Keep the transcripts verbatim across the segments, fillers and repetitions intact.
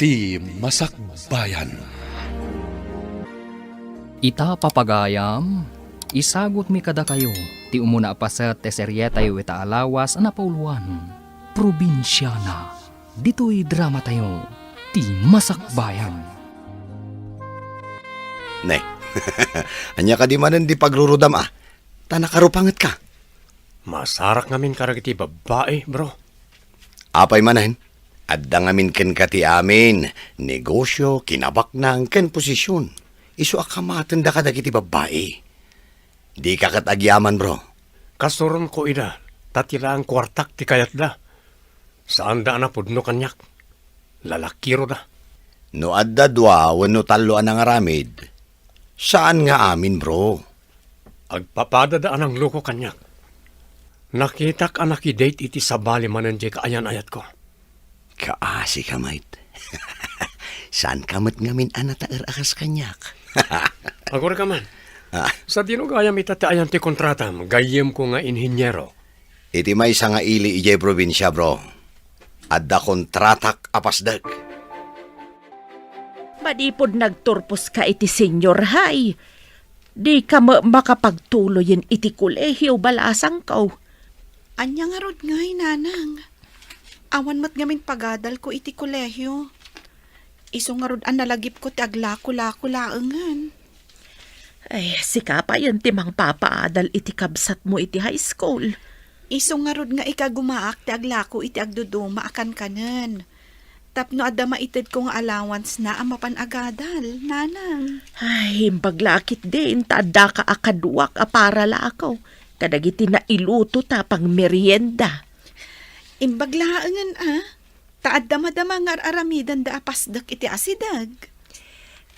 Ti Masakbayan. Ita, papagayam, isagutmi kadakayo ti umuna a paset ti serietayo ita a lawas a napauluan, Probinsiana. Ditoy dramatayo, Ti Masakbayan. Ne, ania kadi manen di pagrurudam a? Ta nakarupangetka. Masarak ngamin kadagiti babbai, bro. Apay manen, adda ngamin kenka ti amin, negosio, kinabaknang, ken posisyon. Isu a kamatenda kadagiti babbai. Dika ket agyaman, bro. Kasuronko ida, ta ti laeng kuartak ti kayatda. Saanda a napudno kaniak. Lalakiroda. No adda dua wenno tallo a nangaramid, saan nga amin, bro. Agpapadada a nangloko kaniak. Nakitak a nakidate iti sabali manen diay kaayan-ayatko. Kaasika met. Saanka met ngamin a nataer a kas kaniak. Agurayka man. Ah. Sadino gayam ita ti ayan ti kontratam, gayyemko nga inhiniero? Iti maysa nga ili idiay probinsia, bro, adda kontratak a pasdek. Manipud nagturposka iti senior high, dika met makapagtuloyen iti kolehio, balasangko. Ania ngarud ngay, nanang? Awan met ngamin pagadalko iti kolehio. Isu ngarud a nalagipko ti aglako-lako laengen. Ay, sika payen ti mangpapaadal iti kabsatmo iti high school. Isu ngarud nga ikagumaak ti aglako iti agduduma a kankanen. Tapno adda maitedko nga allowance na a mapan agadal, nanang. Ay, imbag la ketdin ta addaka a kaduak a paralako kadagiti nailuto ta pangmerienda. Imbag laengen a, ta adda madama nga ar-aramidenda a pasdek iti asideg.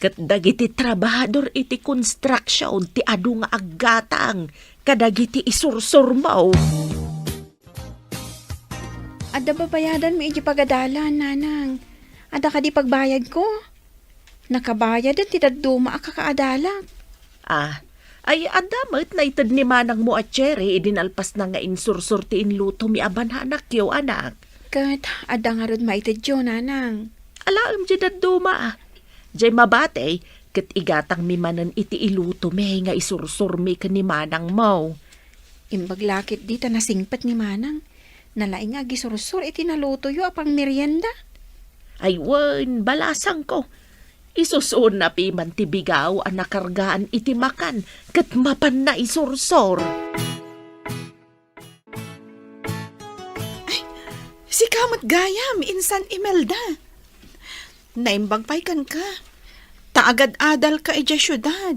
Ket dagiti trabahador iti konstruksion ti adu nga aggatang kadagiti isursurmo. Adda babayadanmi iti pagadalan, nanang. Adda kadi pagbayadko? Nakabayaden ti dadduma a kakaadalak. Ah, ay, adda met naited ni manangmo a Cherry idi nalpasna nga insursor ti inlutomi a bananakyo, anak. Ket adda ngarud maitedyo, nanang. Alaem diay dadduma, ah. Diay mabati, ket igatangmi manen iti ilutomi nga isursormi ken ni manangmo. Imbag la ketdi ta nasingpet ni manang. Nalaing nga agisursor iti nalutoyo a pangmerienda. Ay wen, balasangko. Isusuonna piman ti bigaw a nakargaan iti makan ket mapanna isursor. Ay, sika met gayam, insan Imelda. Naimbag pay kenka. Ta agad-adalka idiay siudad.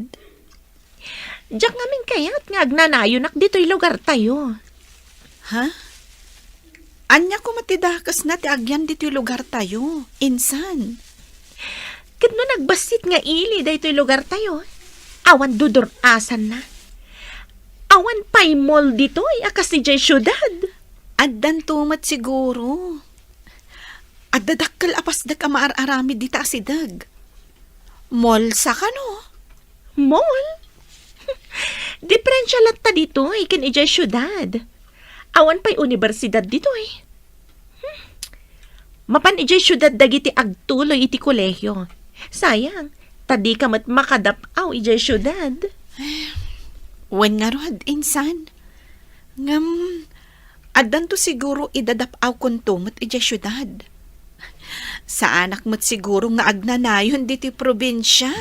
Diak ngamin kayat nga agnanayonak ditoy lugartayo. Ha? Ania koma ti dakesna ti agyan ditoy lugartayo, insan? Ket no nagbassit nga ili daytoy lugartayo, awan dudur-asanna. Awan pay mall ditoy a kas idiay siudad. Addanto met siguro. Adda dakkel a pasdek a maar-aramid dita a sideg. Mall sa kano? Mall? Diferensia latta ditoy ken idiay siudad. Awan pay universidad ditoy. Hmm. Mapan idiay siudad dagiti agtuloy iti kolehio. Sayang, ta dika met makadap-aw idiay siudad. Wen ngarud, insan. Ngem, addanto siguro idadap-awkonto met idiay siudad. Saanak met siguro nga agnanayon ditoy probinsia.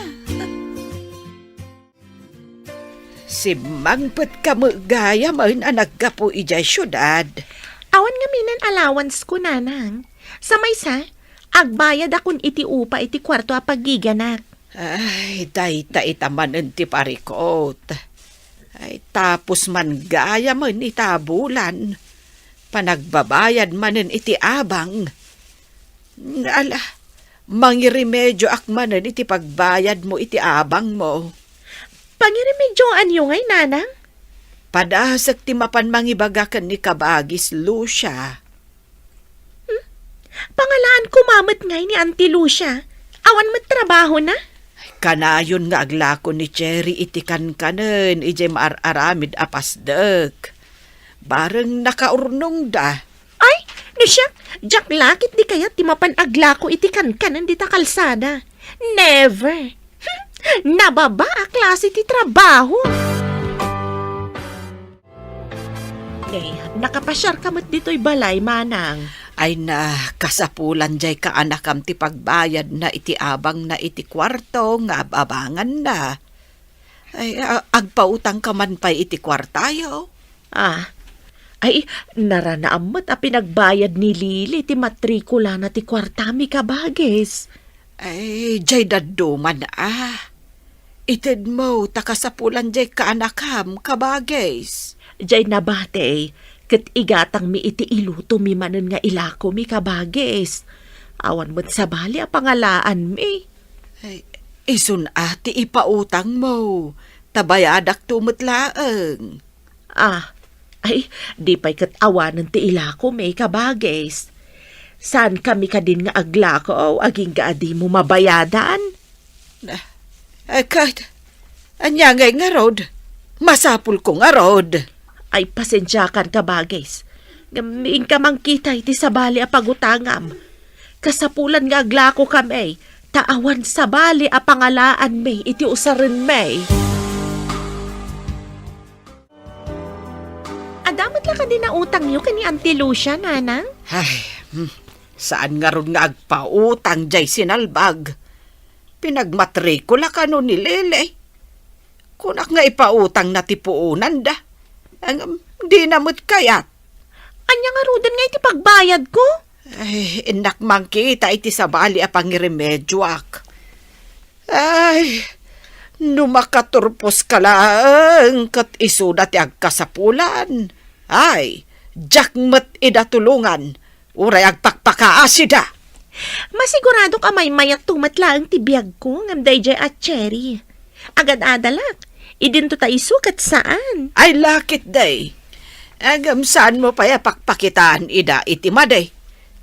Simmangpetka met gayamen a naggapu idiay siudad. Awan ngamin allowance ko, nanang. Sa maysa, agbayadakon iti upa iti kuarto a paggiganak. Ay, dayta ita manen ti parikot. Ay, tapos man gayamen ita a bulan. Panagbabayad manen iti abang. Ala, mangirimedioak manen iti pagbayadmo iti abangmo. Pangiremedioanyo ngay, nanang? Padasek ti mapan mangibaga ken ni kabagis Lucia. Hmm? Pangalaan koma met ngay ni Auntie Lucia? Awan met trabahona? Kanayon nga aglako ni Cherry iti kankanen idiay maar-aramid a pasdek. Bareng nakaurnongda. Ay, No siak, diak la ketdi kayat ti mapan aglako iti kankanen dita kalsada. Never! Nababa a klase ti trabaho! Ne, nakapasiarka met ditoy balay, manang. Ay na, kasapulan jay kaanakam ti pagbayadna iti abangna iti kuarto nga ab-abanganna. Ay, a-, agpautangka man pay iti kuartayo? Ah, ay, naranaam met a pinagbayad ni Lily ti matrikulana ti kuartami, kabagis. Ay, jay dadduma, ah. Itedmo ta kasapulan jay kaanakam, kabagis. Jay nabati, ket igatangmi iti ilutomi manen nga ilakomi, kabagis. Awan met sabali a pangalaanmi. Ay, isun a ti ipautangmo, ta bayadakto met laeng. Ah, ay, di pay ket awanen ti ilakomi, kabagis. Saankami kadin nga aglako, agingga a dimo mabayadan? Ah, eh, ket, ania ngay ngarud? Masapulko ngarud. Ay, pasensiakan, kabagis. Ngem inka mangkita iti sabali a pagutangam. Kasapulan nga aglakokami, ta awan sabali a pangalaanmi iti usarenmi. Adda met la kadi nautangyo ken ni Auntie Lucia, nanang? Ay, hmm, saan ngarud nga agpautang jay sinalbag. Pinagmatrikula kano ni Lily. Kunak nga ipautangna ti puonanda. Ngem, dina met kayat. Ania ngaruden nga iti pagbayadko? Ay, innak mangkita iti sabali a pangiremedioak. Ay, no makaturposka laeng ket isuda ti agkasapulan. Ay, diak met ida tulongan, uray agpakpakaasida. Masiguradok a maymayatto met laeng ti biagko ngem daydiay a Cherry. Agad-adalak, idinto ta isu ket saan. Ay, lakit day. Ngem saanmo pay a pakpakitaan ida iti madi.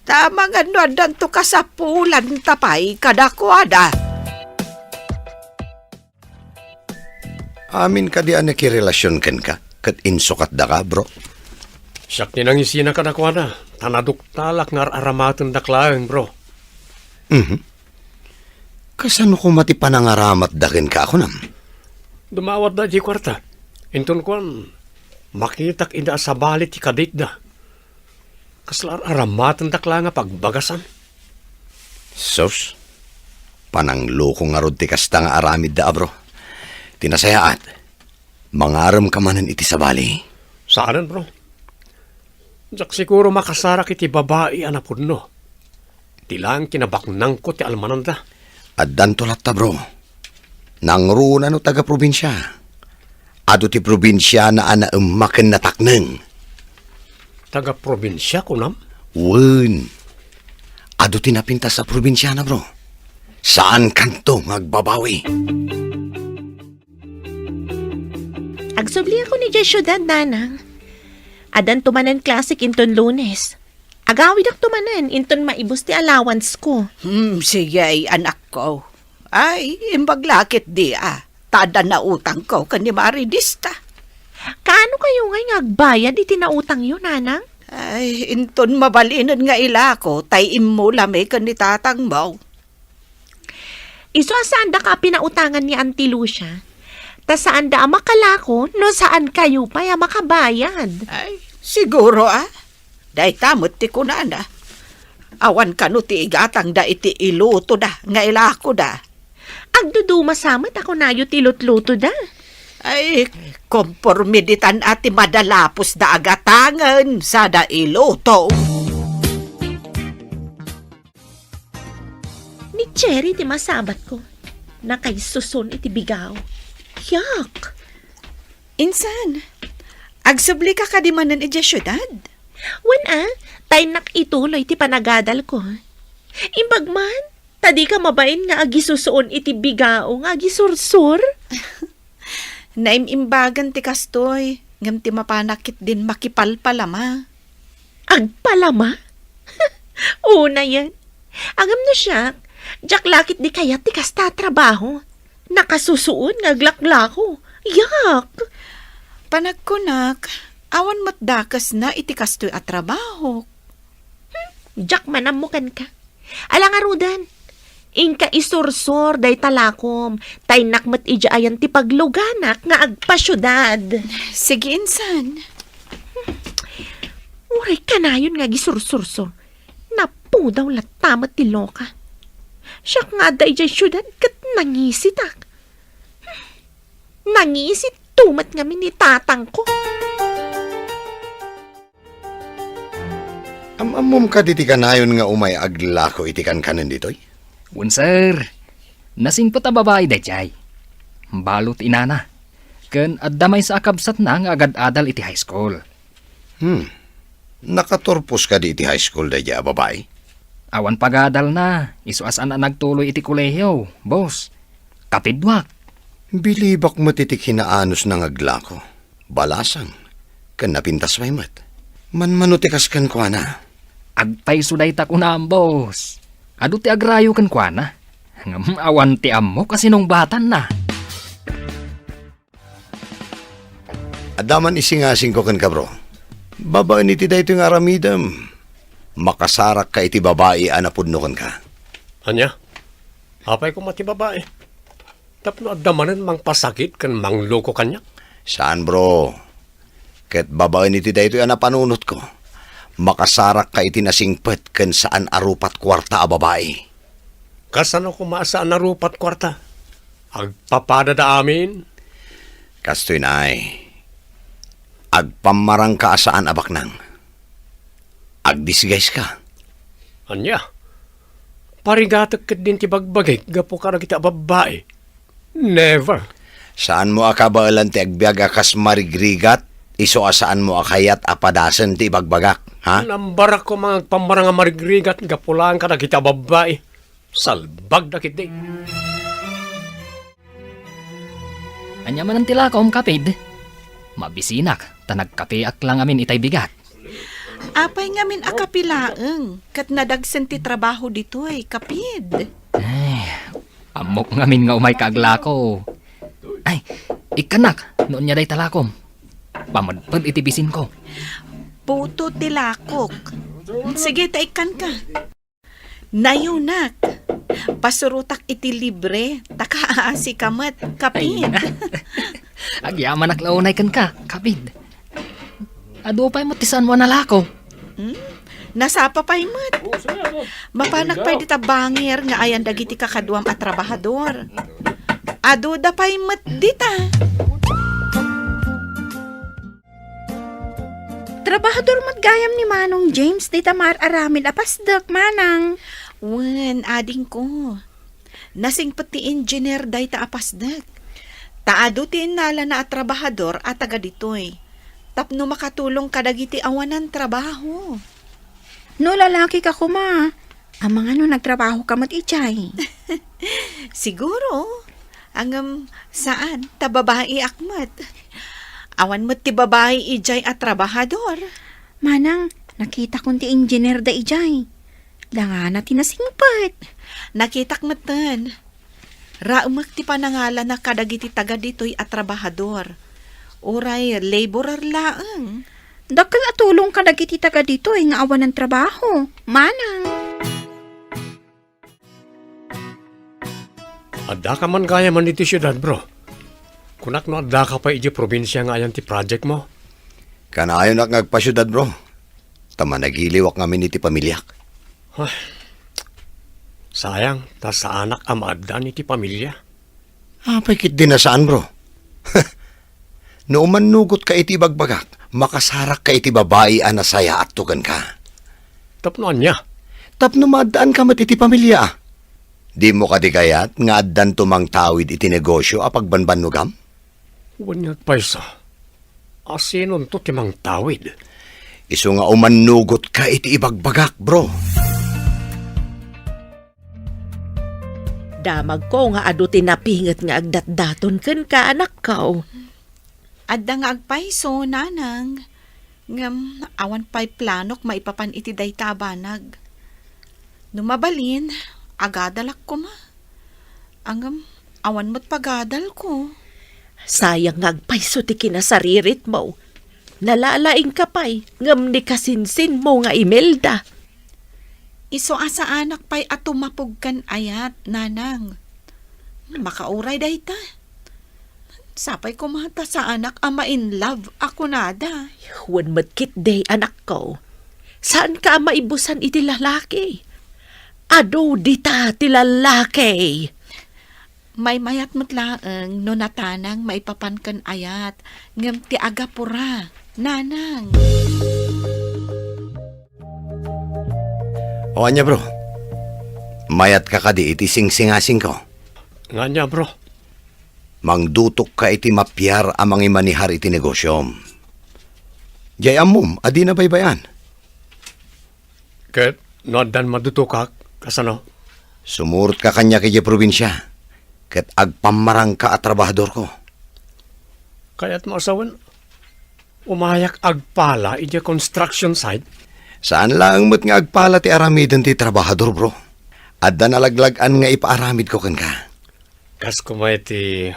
Ta amangan no addanto kasapulanta pay kadakuada. Amin kadi a nakirelasion kenka, ket insukatdaka, bro? Siak ti nangisina kadakuada, ta naduktalak nga ar-aramatendak laeng, bro. Mhm. Kasano koma ti panangaramatda kenka, kunam? Dumawatda idiay kuarta. Inton kuan, makitak ida a sabali ti kaditda. Kasla ar-aramatendak la nga pagbagasan. Sus, panangloko ngarud ti kasta nga aramidda, a, bro. Ti nasayaat, mangarem ka manen iti sabali. Saanen, bro. Diak siguro makasarak iti babai a napudno. Ti laeng kinabaknangko ti almananda. Addanto latta, bro. Nangruna no taga-probinsia. Adu ti probinsiana a naemma ken natakneng. Taga-probinsia, kunam? Wen. Adu ti napintas a probinsiana, bro. Saankanto nga agbabawi. Agsubliakon idiay siudad, nanang. Addanto manen klasek inton Lunes. Agawidakto manen inton maibus ti allowance ko. Hmm, sige, anakko. Ay, imbag la ketdi, a. Ta adda nautangko ken ni Mari Dista. Kaano kayo ngay nga agbayad iti nautangyo, nanang? Ay, inton mabalinen nga ilako, tay immulami ken ni tatangmo. Isu a saandaka a pinautangan ni Auntie Lucia, ta saanda a makalako no saan kayo pay a makabayad. Ay, siguro, a. Dayta met ti kunana. Awan kano ti igatangda iti ilutoda nga ilakoda. Agduduma sa met a kunayo ti lutlutoda. Ay, komporme ditan a ti madalapusda a gatangen sada iluto. Ni Cherry ti masabatko. Nakaisuson iti bigao. Yak! Insan, agsublika kadi manen idiay siudad? Wen a, tayennak ituloy ti panagadalko. Imbag man, ta dika mabain nga agisusuon iti bigao nga agisursor. Naim-imbagan ti kastoy, ngem ti mapanak ketdin makipalpalama. Agpalama? Unayen. Ngem no siak, diak la ketdi kayat ti kasta a trabaho. Nakasusuon nga aglaklako. Yak! Panagkunak, awan met dakesna iti kastoy a trabaho. Diak man ammo kenka. Ala ngaruden, inka isursor dayta lakom, ta innak met idiay ayan ti pagluganak nga agpasiudad. Sige, insan. Uray kanayon nga agisursursor. Napudaw latta met ti loka. Siak nga adda idiay siudad ket nangisitak. Nangisit to met ngamin ni tatangko. Am-ammom kadi ti kanayon nga umay aglako iti kankanen ditoy? Wen, sir. Nasingpet a babai daydiay. Balo ti inana. Ken adda maysa a kabsatna nga agad-adal iti high school. Hmm. Nakaturpos kadi iti high school daydiay a babai? Awan pagadalna. Isu a saan a nagtuloy iti kolehiyo, boss. Kapidwak. Bilibak met iti kinaanusna nga aglako. Balasang, ken napintas pay met. Manmano ti kas kenkuana? Agpayso dayta kunam, boss. Adu ti agrayo kenkuana. Ngem awan ti ammok a sinungbatanna. Adda man isingasingko kenka, bro. Babaen iti daytoy nga aramidem, makasarakka iti babai a napudno kenka. Ania? Apay koma ti babai? Tapno adda manen mangpasakit ken mangloko kaniak? Saan, bro. Ket babaen iti daytoy a napanunotko, makasarakka iti nasingpet ken saan a rupat kuarta a babai. Kasano koma a saan a rupat kuarta? Agpapadada amin? Kastoy, nay. Agpammarangka a saan a baknang. Agdisguise ka. Ania? Parigatek ketdin ti bagbagik gapu kadagiti a babbai. Never. Saanmo a kabaelan ti agbiag a kas marigrigat, isu a saanmo a kayat a padasen ti ibagbagak, ha? Nambarakko nga agpammarang a marigrigat gapu laeng kadagiti a babbai. Salbagda ketdi. Ania manen ti lakom, kapid? Mabisinak, ta nagkapeak la ngamin itay bigat. Apay ngamin a kape laeng, ket nadagsen ti trabaho ditoy, kapid? Ay, ammok ngamin nga umayka aglako. Ay, ikkanak, no ania dayta lakom. Pamedped iti bisinko. Puto ti lakok. Sige, ta ikkanka. Nayunak. Pasurotak iti libre, ta kaasika met, kapid. Ay, agyamanak la unay kenka, kapid. Adu pay met ti saanmo a nalako. Hmm? Nasapa pay met. Mapanak pay dita bangir nga ayan dagiti kakaduam a trabahador. Aduda pay met dita. Trabahador met gayam ni Manong James dita maar-aramid a pasdek, manang. Wen, adingko. Nasingpet ti engineer dayta a pasdek. Ta adu ti innalana a trabahador a taga ditoy. Tapno makatulong kadagiti awanan trabaho. No lalaki ka koma, amangan no nagtrabaho ka met idiay. Siguro. Ngem saan, ta babaiak met. Awan met ti babai idiay a trabahador. Manang, nakitakon ti engineer da idiay. Dangana ti nasingpet. Nakitak metten. Raemek ti panangalana kadagiti taga ditoy a trabahador. Uray laborer laeng. Dakkel a tulong kadagiti taga ditoy nga awanan trabaho. Manang. Addaka man gayamen iti siudad, bro. Kunak no addaka pay idiay probinsia nga ayan ti project mo? Kanayonak nga agpasiudad, bro. Ta managiliwak ngamin iti pamiliak. Ay, sayang, ta saanak a maaddan iti pamilia. Apay ketdi a saan, bro? No umannugotka iti ibagbagak, makasarakka iti babai a nasayaatto kenka. Tapno ania? Tapno maaddaanka met iti pamilia. Dimo kadi kayat nga addanto mangtawid iti negosio a pagbanbannogam? Wen nga agpayso. Asinonto ti mangtawid? Isu nga umannugotka iti ibagbagak, bro. Damagko nga adu ti napinget nga agdatdaton kenka, anakko. Adda nga agpayso, nanang, ngem awan pay planok maipapan iti dayta a banag. No mabalin, agadalak koma. Ngem awan met pagadalko. Sayang nga agpayso ti kinasariritmo. Nalalaingka pay, ngem ni kasinsinmo nga Imelda. Isu a saanak pay a tumapog ken ayat, nanang. Makauray dayta. Sapay koma ta saanak a ma-in love a kunada. Wen met ketdi, anakko. Saanka a maibusan iti lalaki. Adu dita ti lalaki. Maymayat met laeng no natanang maipapan ken ayat, ngem ti agapura, nanang. O ania, bro? Mayatka kadi iti singsingasingko? Nga ania, bro? Mangdutokka iti mapiar a mangimanihar iti negosiom. Diay ammom a dina baybay-an. Ket no addan madutokak, kasano? Sumurotka kaniak idiay probinsia, ket agpammarangka a trabahadorko. Kayatmo a sawen, umayak agpala idiay construction site? Saan laeng met nga agpala ti aramiden ti trabahador, bro. Adda nalaglag-an nga ipaaramidko kenka. Kas koma iti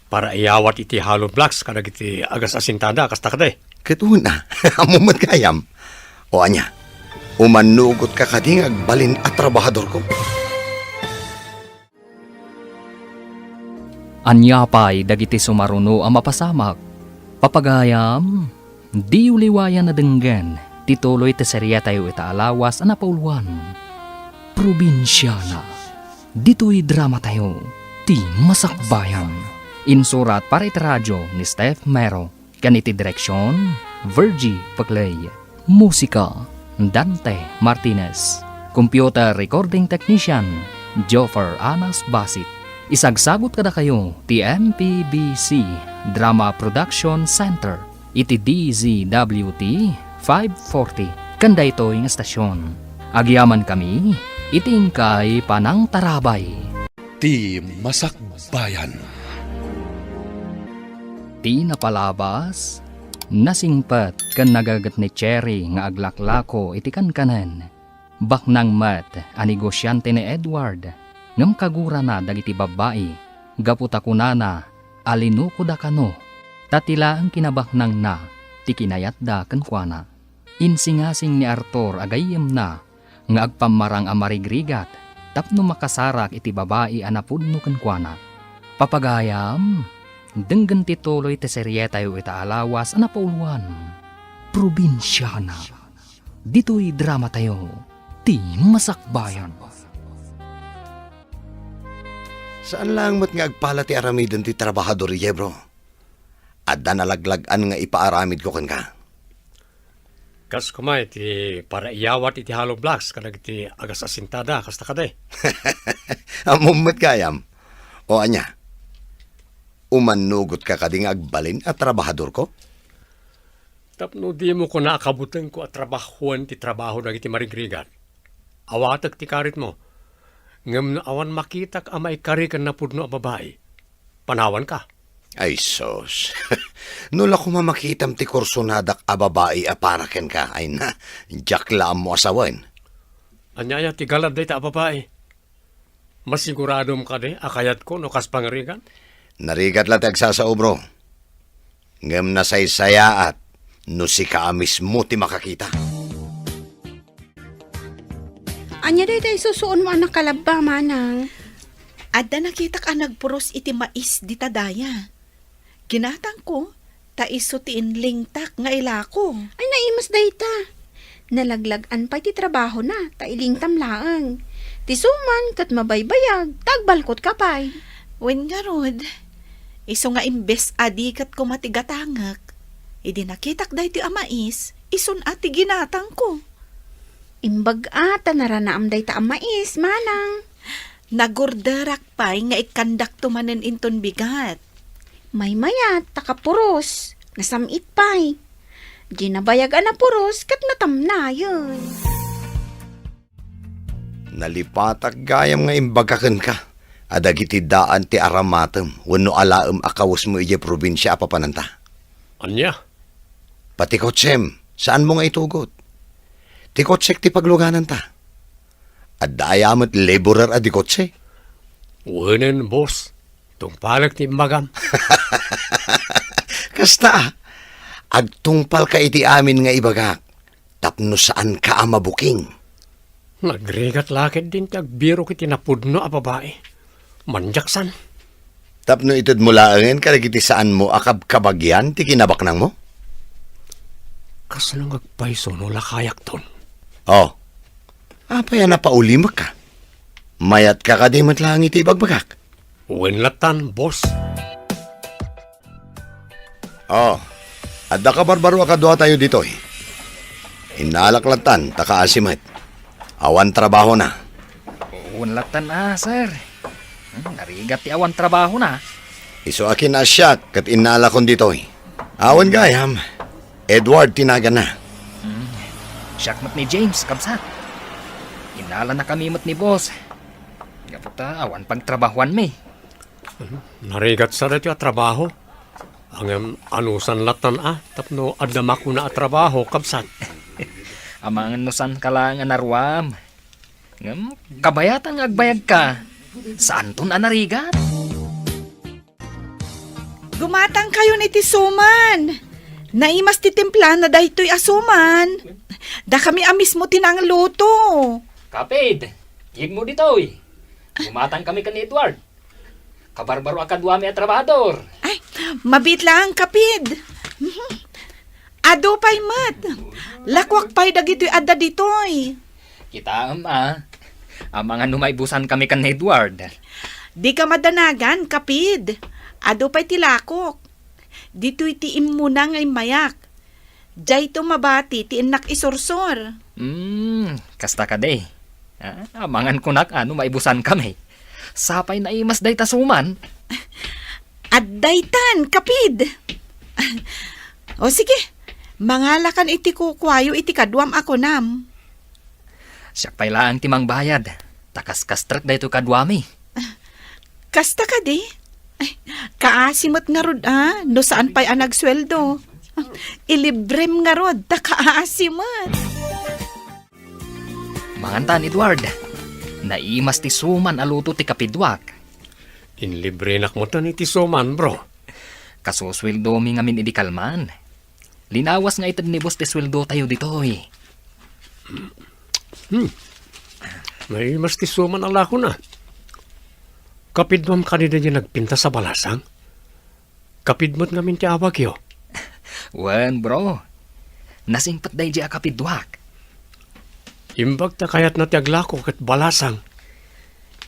paraiyawat iti hollow blocks kadagiti agas-asintada, kasta kadi? Ket wen a, ammom met gayam. O ania, umannugotka kadi nga agbalin a trabahadorko? Ania pay dagiti sumaruno a mapasamak? Papagayam, diyo liwayan a denggen ti tuloy ti serietayo ita a lawas a napauluan, Probinsiana. Ditoy dramatayo, Ti Masakbayan. Insurat para iti radio ni Steph Mero, ken iti direksion, Virgie Paclay. Musika, Dante Martinez. Computer recording technician, Joffer Anas Basit. Isagsagut kadakayo ti M P B C Drama Production Center iti D Z W T five forty ken daytoy nga estasion. Agyamankami iti inkay panangtarabay. Ti Masakbayan. Ti napalabas, nasingpet ken nagaget ni Cherry nga aglaklako iti kankanen. Baknang met a negosiante ni Edward, ngem kagurana dagiti babbai gapu ta kunana a linukoda kano, ta ti laeng kinabaknangna ti kinayatda kenkuana. Insingasing ni Arthur a gayyemna nga agpammarang a marigrigat tapno makasarak iti babai a napudno kenkuana. Papagayam, denggen ti tuloy ti serietayo ita a lawas a napauluan, Probinsiana. Ditoy dramatayo, Ti Masakbayan. Saan laeng met nga agpala ti aramiden ti trabahador idiay, bro. Adda nalaglag-an nga ipaaramidko kenka. Kas koma iti paraiyawat iti hollow blocks kadagiti agas-asintada, kasta kadi? Ammom met gayam. O ania, umannugotka kadi nga agbalin a trabahadorko? Tapno dimo kuna a kabutengko a trabahoen ti trabaho dagiti marigrigat, awatek ti karitmo. Ngem no awan makitak a maikari ken napudno a babai, panawanka. Ay sus, no la koma makitam ti kursonadak a babai a para kenka, ay na, diak la ammo a sawen. Ania aya ti galad dayta a babai? Masiguradom kadi a kayatko no kas pangarigat? Narigat la ti agsasao, bro. Ngem nasaysayaat no sika a mismo ti makakita. Ania dayta isusuonmo a nakalabba, manang? Adda nakitak a nagpuros iti mais dita daya. Ginatangko, ta isu ti inlingtak nga ilako. Ay, naimas dayta. Nalaglag-an pay ti trabahona, ta ilingtam laeng. Ti suman ket mabaybayag, ta agbalkotka pay. Wen ngarud, isu nga imbes a di ket koma ti gatangek, idi nakitak daytoy a mais, isun a ti ginatangko. Imbag a ta naranaam dayta a mais, manang. Nagurderak pay nga ikkandakto manen inton bigat. Maymayat, ta kapuros, nasam-it pay. Di nabayag a napuros ket natamnayen. Nalipatak gayam nga imbaga kenka a dagiti daan ti aramatem wenno alaem a kawesmo idiay probinsia a papananta. Ania? Pati kotsem, saanmo nga itugot. Ti kotsek ti paglugananta. Adda aya met laborer a di kotse? Wenen, boss. Tungpalek ti imbagam. Kasta, agtungpalka iti amin nga ibagak, tapno saanka a mabuking. Nagrigat la ketdin ti agbirok iti napudno a babai. Manjaksan. Tapno itedmo laengen kadagiti saanmo a kabkabagian ti kinabaknangmo? Kasano nga agpayso no lakayakton? Oh. Apay a napaulimekka? Mayatka kadi met laeng iti ibagbagak? Wen lattan, boss. Oh, adda kabarbaro a kaduatayo ditoy. Innalak lattan, ta kaasi met. Awan trabahona. Wen lattan a, sir. Hmm, narigat ti awan trabahona. Isu a kinaasiak ket innalakon ditoy. Awan gayam, Edward ti naganna. Hmm, siak met ni James, kabsat. Innalanakami met ni boss. Gapu ta awan pagtrabahoanmi. Narigat sa daytoy a trabaho. Ngem anusan lattan a, tapno adda makuna a trabaho, kabsat. Amangan no saanka laeng a naruam. Ngem kabayatan nga agbayagka. Saanton a narigat? Gumatangkayon iti suman. Naimas ti timplana daytoy a suman. Dakami a mismo ti nangluto. Kapid, yegmo ditoy. Gumatangkami ken ni Edward. Kabarbaro a kaduami a trabahador. Ay, mabiit laeng, Kapid. Mhm. Adu pay met. Lakuak pay dagitoy adda ditoy. Kitaem a. Amangan no maibusankami ken ni Edward. Dika madanagan, Kapid. Adu pay ti lakok. Ditoy ti immuna nga immayak. Diayto mabati ti innak isursor. Hmm, kasta kadi. Ah, amangan kunak a no maibusankami. Sapay naimas dayta suman. Addaytan, Kapid. O sige, mangalakan iti kukuayo iti kaduam a kunam. Siak pay laeng ti mangbayad, ta kaskastrek daytoy kaduami. Kasta kadi? Ay, kaasi met ngarud a, no saan pay a nagsueldo. Ilibrem ngarud, ta kaasi met. Mangantan, Edward. Naimas ti suman a luto ti kapiduak. Inlibrenak metten iti suman, bro. Kasusueldomi ngamin idi kalman. Linawas nga ited ni boss ti sueldotayo ditoy. Hmm. Naimas ti suman a lakona. Kapiduam kadi daydi nagpintas a balasang? Kapid met ngamin ti awagyo? Wen, bro. Nasingpet daydi a kapiduak. Imbag ta kayatna ti aglako ket balasang.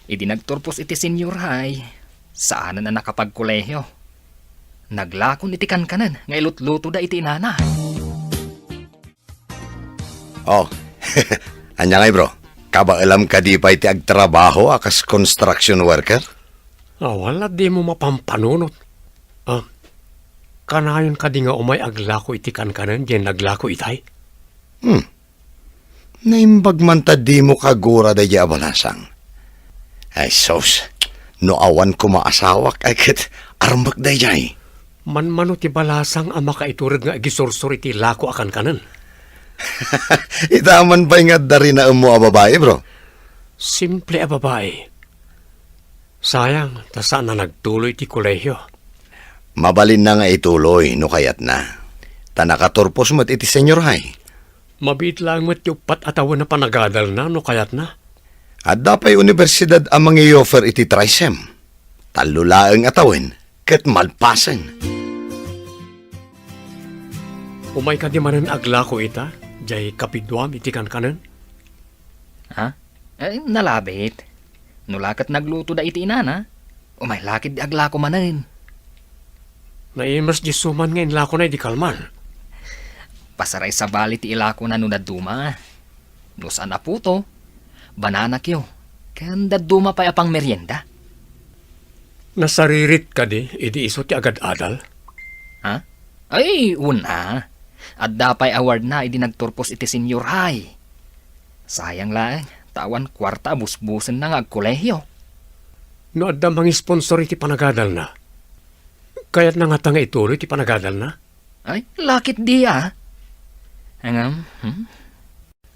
Idi nagturpos iti senior high, saanen a nakapagkolehiyo. Naglakon iti kankanen nga ilutlutoda iti inana. Oh, ania ngay, bro? Kabaelam kadi pay ti agtrabaho a kas construction worker? Awan la dimo mapampanunot. Ah, kanayon kadi nga umay aglako iti kankanen diay naglako itay? Hmm. Naimbag man ta dimo kagura daydiay a balasang. Ay, sus, no awan koma asawak, ay ket armek daydiay. Manmano ti balasang a makaiturod nga agisursor iti lako a kankanen? Ita man pay nga adda rinaemmo a babai, bro? Simple a babai. Sayang, ta saan a nagtuloy iti kolehio. Mabalinna nga ituloy no kayatna. Ta nakaturpos met iti senior high. Mabiit laeng met ti uppat a tawen a panagadalna no kayatna. Adda pay universidad a mangi-offer iti TRYSEM. Tallo laeng a tawen ket malpasen. Umay kadi manen aglako ita, diay kapiduam iti kankanen? Ha? Ay, nalabit. No la ket naglutoda iti inana, umay la ketdi aglako manen. Naimas diay suman nga inlakona idi kalman. Pasaray sabali ti ilakona no dadduma. No saan a puto, bananakyo, ken dadduma pay a pangmerienda. Nasaririt kadi idi isu ti agad-adal? Ha? Ay, wen a. Adda pay awardna idi nagturpos iti senior high. Sayang laeng, ta awan kuarta a busbusenna nga agkolehio. No adda mangisponsor iti panagadalna, kayatna ngata nga ituloy ti panagadalna? Ay, la ketdi a. Ngem, hmm?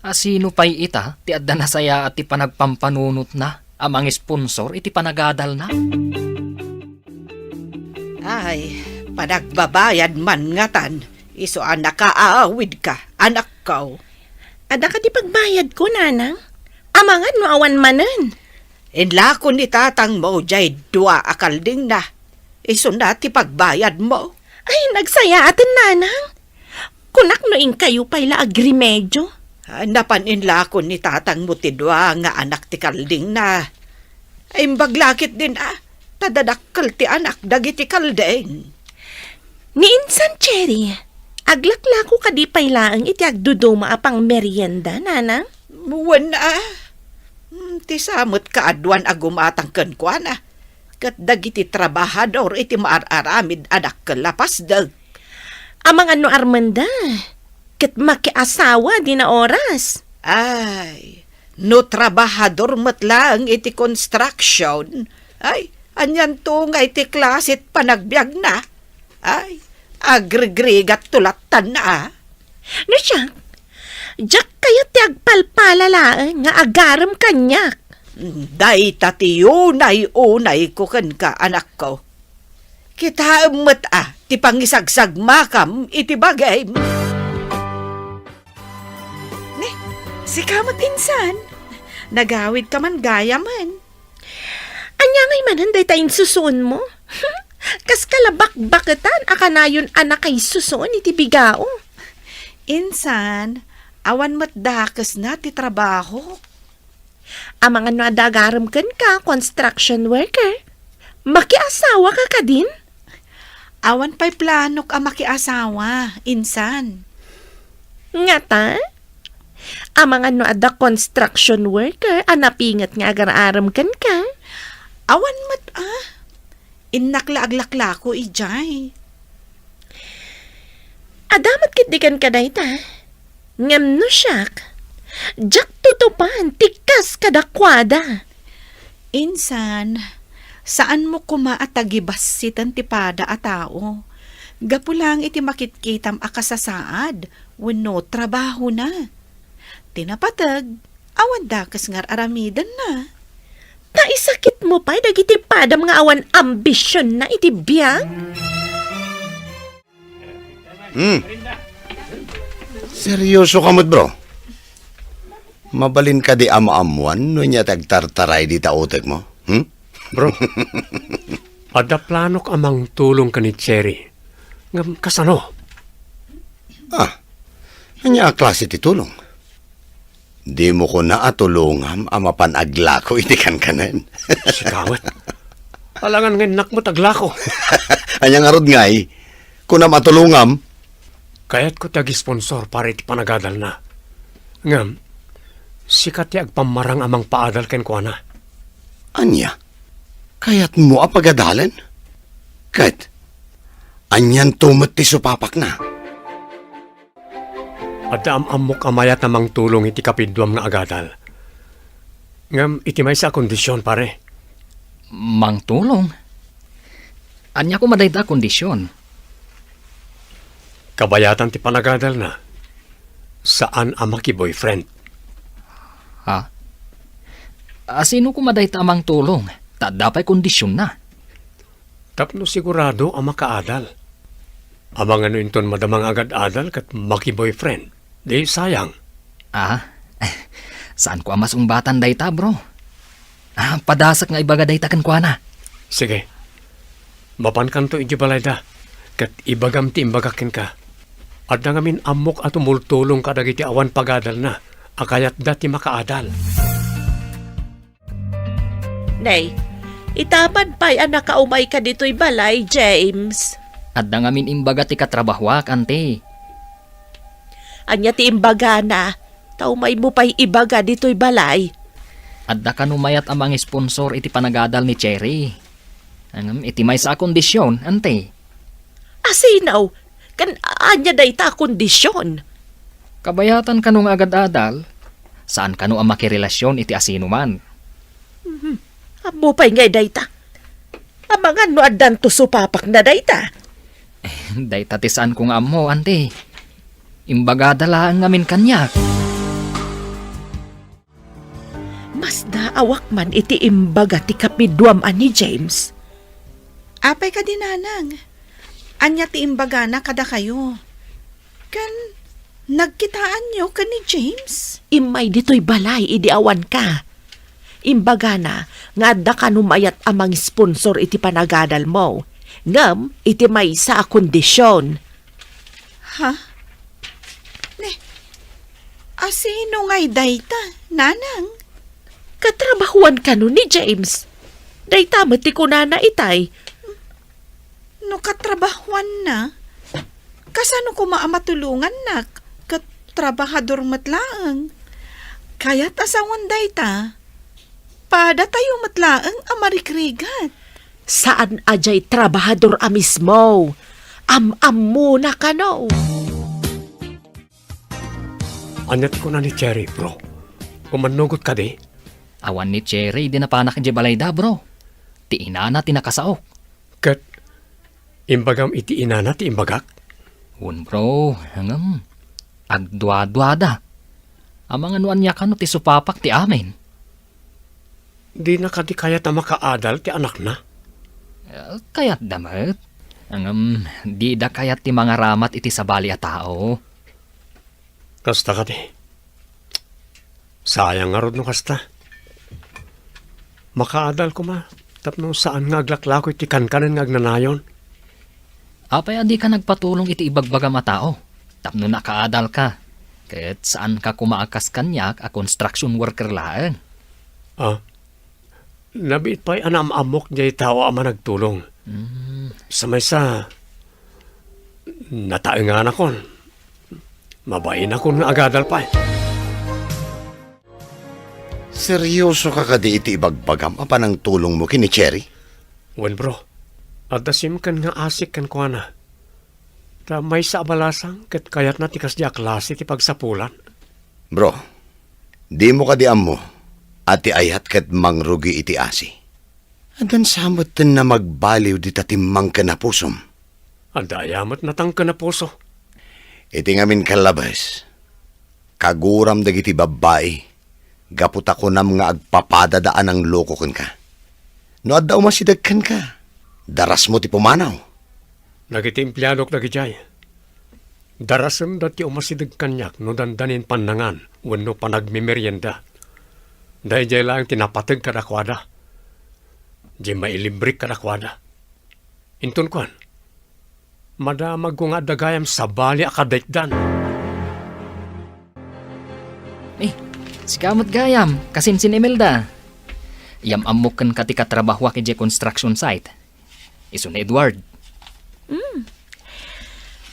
A sino pay ita ti adda nasayaat ti panagpampanunotna a mangisponsor iti panagadalna? Ay, panagbabayad man ngatan, isu a nakaawidka, anakko. Adda kadi pagbayadko, nanang? Amangan no awan manen. Inlako ni tatangmo jay dua a kaldingna. Isuna ti pagbayadmo. Ay, nagsayaaten, nanang. Kunak no inkayo pay la agrimedio. Ah, napan inlako ni tatangmo ti dua nga anak ti kaldingna. Imbag la ketdin, ah, ta dadakkel ti anak dagiti kalding. Ni insan, Cherry, aglaklako kadi pay laeng iti agduduma a pangmerienda, nanang? Wen, ah. Hmm, ti sa met kaaduan a gumatang kenkuana, ket dagiti trabahador iti maar-aramid a dakkel a pasdek. Amangan no armenda, ket makiasawa dina oras. Ay, no trabahador met laeng iti construction, ay, anianto nga iti klasit panagbiagna? Ay, agrigrigat to lattan, ah. No siak, diak kayat ti agpalpala laeng nga agarem kaniak. Dayta ti unay-unayko kenka, anakko. Kitaem met, ah, ti pangisagsagmakam iti bagim. Ne, sika met insan. Nagawidka man gayamen. Ania ngay manen dayta insusuonmo? Kas kalabakbaketan a kanayon a nakaisusuon iti bigao. Insan, awan met dakesna ti trabaho. Amangan no adda agarem kenka, construction worker. Makiasawaka kadin? Awan pay planok a makiasawa, insan. Ngata? Amangan no adda construction worker a napinget nga agar-arem kenka? Awan met, ah. Innak la aglaklako idiay. Adda met ketdi kenka dayta. Ngem no siak, diak tutupan ti kas kadakuada. Insan, saanmo koma a tagibassiten ti pada a tao, gapu laeng iti makitkitam a kasasaad wenno trabahona. Ti napateg, awan dakes nga ar-aramidenna. Ta isakitmo pay dagiti padam nga awan ambisionna iti biag? Hmm. Seryoso ka met, bro? Mabalin kadi a maammuan no ania ti agtartaray dita utekmo? Hmm? Bro, adda planok a mangtulong ken ni Cherry. Ngem kasano? Ah, ania a klase ti tulong? Dimo kuna a tulongam a mapan aglako iti kankanen. Sika met. Alangan nga innak met aglako. Ania ngarud ngay? Kunam a tulongam? Kayatko ti agisponsor para iti panagadalna. Ngem, sika ti agpammarang a mangpaadal kenkuana. Ania? Kayatmo a pagadalen? Ket, anianto met ti supapakna? Adda am-ammok a mayat a mangtulong iti kapidduam nga agadal. Ngem iti maysa a kondision, pare. Mangtulong? Ania koma dayta a kondision? Kabayatan ti panagadalna, saan a maki-boyfriend. Ha? A, sino koma dayta a mangtulong? Ta adda pay kondisionna. Tapno sigurado a makaadal. Amangan no inton madama nga agad-adal ket maki-boyfriend, di sayang. Ah, saanko a masungbatan dayta, bro. Ah, padasek nga ibaga dayta kenkuana. Sige. Mapankanto idiay balayda, ket ibagam ti imbagak kenka. Adda ngamin ammok a tumultulong kadagiti awan pagadalna a kayatda ti makaadal. Nay, itapad pay a nakaumayka ditoy balay, James. Adda ngamin imbaga ti katrabahoak, anti. Ania ti imbagana? Ta umaymo pay ibaga ditoy balay. Adda kano mayat a mangisponsor iti panagadal ni Cherry. Ngem iti maysa a kondision, anti. Asino? Ken ania dayta a kondision? Kabayatan kano nga agad-adal, saan kano a makirelasyon iti asinoman. Mhm. Ammo pay ngay dayta. Amangan no addanto supapakna dayta. Dayta ti saanko nga ammo, anti. Imbagada laeng ngamin kaniak. Masdaawak man iti imbaga ti kapiduam a ni James. Apay kadi, nanang? Ania ti imbagana kadakayo? Ken, Nagkitaanyo ken ni James? Immay ditoy balay idi awanka. Imbagana nga adda kano mayat a mangisponsor iti panagadalmo, ngem iti maysa a kondision. Ha? Ne, asino ngay dayta, nanang? Katrabahuan kano ni James. Dayta met ti kunana itay. No katrabahuanna, kasano koma a matulongannak ket trabahador met laeng? Kayat a sawen dayta, padatayo met laeng a marikrigat. Saan a diay trabahador a mismo. Am-ammona kano. Ania ti kuna ni Cherry, bro? Umannugot kadi? Awan ni Cherry idi napanak idiay balayda, bro. Ti inana ti nakasaok. Ket imbagam iti inana ti imbagak? Wen, bro, ngem agduaduada. Amangan no ania kano ti supapak ti amin. Dina kadi kayat a makaadal ti anakna? Eh, kayatda met. Ngem dida kayat ti mangaramat iti sabali a tao. Kasta kadi. Sayang ngarud no kasta. Makaadal koma tapno saan nga aglaklako iti kankanen nga agnanayon. Apay a dika nagpatulong iti ibagbagam a tao tapno nakaadalka, ket saanka koma a kas kaniak a construction worker laeng? Ah, nabiit pay a naam-ammok diay tao a managtulong. Mm. Sa maysa, nataenganakon. Mabainakon nga agadal pay. Seryoso ka kadi iti ibagbagam a panangtulongmo ken ni Cherry? Wen, bro. Adda simken nga asik kenkuana. Ta maysa a balasang ket kayatna ti kasdi a klase ti pagsapulan. Bro, dimo kadi ammo a ti ayat ket mangrugi iti asi? Addan sa metten a magbaliw dita timmang ken a pusom. Adda aya met natangken a puso? Iti ngamin kallabes, kaguram dagiti babbai gapu ta kunam nga agpapadada a nangloko kenka. No adda umasideg kenka, darasmo ti pumanaw. Dagiti empleadok dagidiay, darasenda ti umasideg kaniak no dandanin pannangan wenno panagmemerienda. Daydiay laeng ti napateg kadakuada. Diay mailimbrik kadakuada. Inton kuan, madamagko nga adda gayam sabali a kadaitdan. Eh, sika met gayam, kasinsin Imelda. Yam-ammok kenka ti katrabahuak idiay construction site. Isu ni Edward. Mm.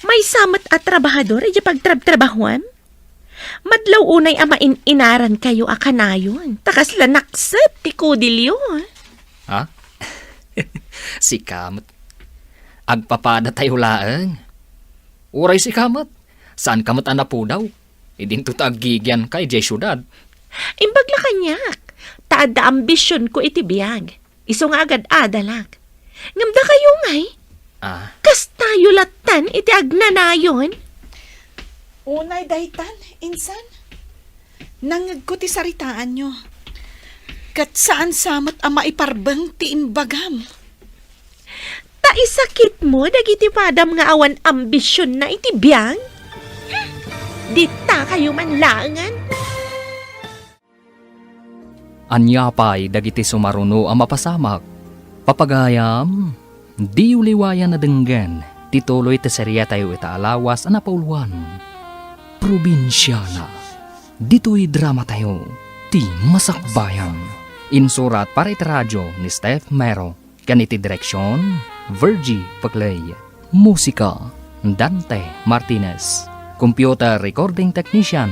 Maysa met a trabahador idiay pagtrabtrabahuam? Madlaw unay a main-inarankayo a kanayon, ta kasla nakset ti kudilyo. Ha? Sika met. Agpapadatayo laeng. Uray sika met, saanka met a napudaw. Idinto ta aggigianka idiay siudad. Imbag la kaniak, ta adda ambisionko iti biag. Isu nga agad-adalak. Ngem dakayo ngay? Ah. Kastayo lattan iti agnanayon? Unay daytan, insan. Nangngegko ti saritaanyo. Ket saan sa met a maiparbeng ti imbagam. Ta isakitmo dagiti padam nga awan ambisionna iti biag? Ditakayo man laengen. Ania pay dagiti sumaruno a mapasamak? Papagayam, diyo liwayan a denggen ti tuloy ti seriatayo ita a lawas a napauluan, Probinsiana. Ditoy dramatayo, Ti Masakbayan. Insurat para iti radio ni Steph Mero. Ken iti direksion, Virgie Paclay. Musika, Dante Martinez. Computer recording technician,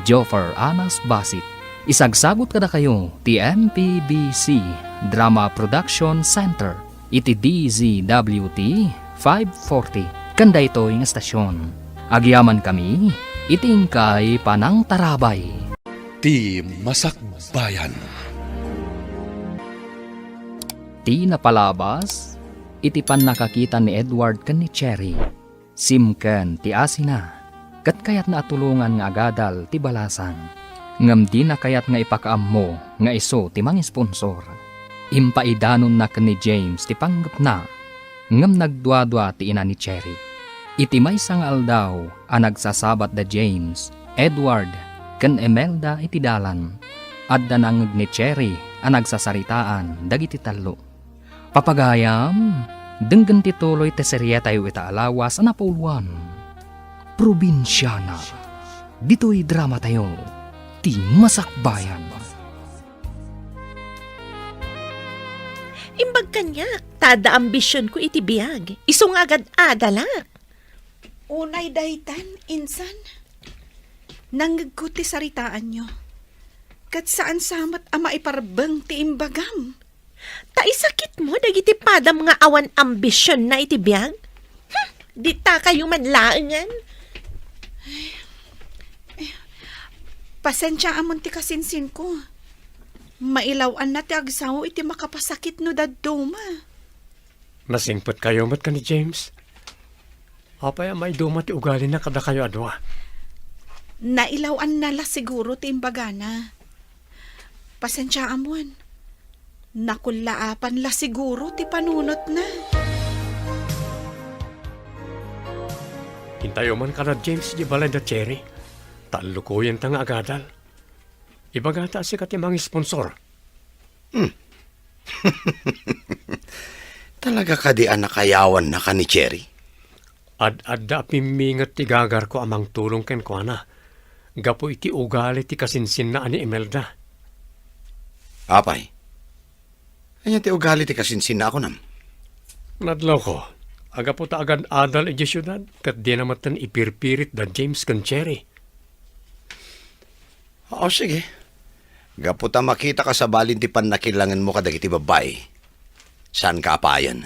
Joffer Anas Basit. Isagsagut kadakayo ti M P B C Drama Production Center iti D Z W T five forty. Ken daytoy nga estasion, agyamankami iti inkay panangtarabay. Ti Masakbayan. Ti napalabas iti pannakakita ni Edward ken ni Cherry, simken ti asina, ket kayatna a tulongan nga agadal ti balasang. Ngem dina kayat nga ipakaammo nga isu ti mangisponsor. Impaidanonna ken ni James ti panggepna, ngem nagduadua ti ina ni Cherry. Iti maysa nga aldaw a nagsasabat da James, Edward, ken Imelda iti dalan, adda nangngeg ni Cherry a nagsasaritaan dagiti tallo. Papagayam, denggen ti tuloy ti serietayo ita a lawas a napauluan, Probinsiana. Ditoy dramatayo, ti Masakbayan. Imbag kaniak, ta adda ambisionko iti biag, isu nga agad-adalak. Unay daytan, insan, nangngegko ti saritaanyo. Ket saan sa met a maiparbeng ti imbagam. Ta isakitmo dagiti padam nga awan ambisionna iti biag? Hmm, ditakayo man laengen. Pasensiaamon ti kasinsinko. Mailaw-anna ti agsao iti makapasakit no dadduma. Nasingpetkayo met ken ni James? Apay a maiduma ti ugalina kadakayo a dua? Nailaw-anna la siguro ti imbagana. Pasensiaamon. Nakullaapan la siguro ti panunotna. Intayo man kada James di balay da Cherry. Ta allukoyenta nga agadal. Ibagata a sika ti mangisponsor. Hmm. Talaga kadi a nakayawannaka ni Cherry? Ad-adda a pimminget ti gagarko a mangtulong kenkuana gapu iti ugali ti kasinsinna a ni Imelda. Apay? Ania ti ugali ti kasinsinna a kunam? Nadlawko, agapu ta agad-adal idiay siudad, ket dina metten ipirpirit da James ken Cherry. O, sige. Gapu ta makitaka sa balin ti pannakilangenmo kadagiti babbai, saanka a payen.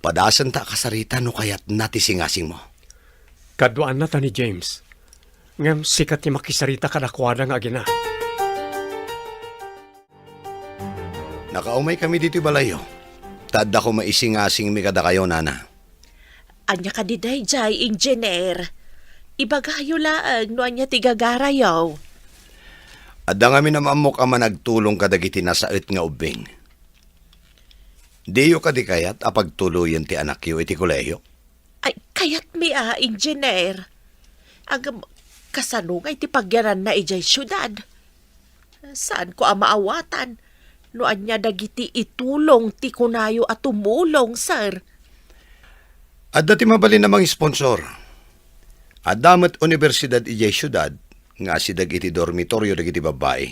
Padasenta a kasarita no kayatna ti singasingmo. Kaduaanna ta ni James. Ngem sika ti makisarita kadakuada nga agina. Nakaumaykami ditoy balayyo. Ta adda koma isingasingmi kadakayo, nana. Ania kadi daydiay, Engineer? Ibagayo laeng no ania ti gagarayo. Adda ngamin a maammok a managtulong kadagiti nasaet nga ubbing. Diyo kadi kayat a pagtuloyen ti anakyo iti kolehiyo? Ay, kayatmi a, Engineer. Ngem, kasano nga iti pagyananna idiay siudad? Saanko a maawatan no ania dagiti itulong ti kunayo a tumulong, sir. Adda ti mabalin a mangisponsor. Adda met unibersidad idiay siudad nga asideg iti dormitorio dagiti babbai.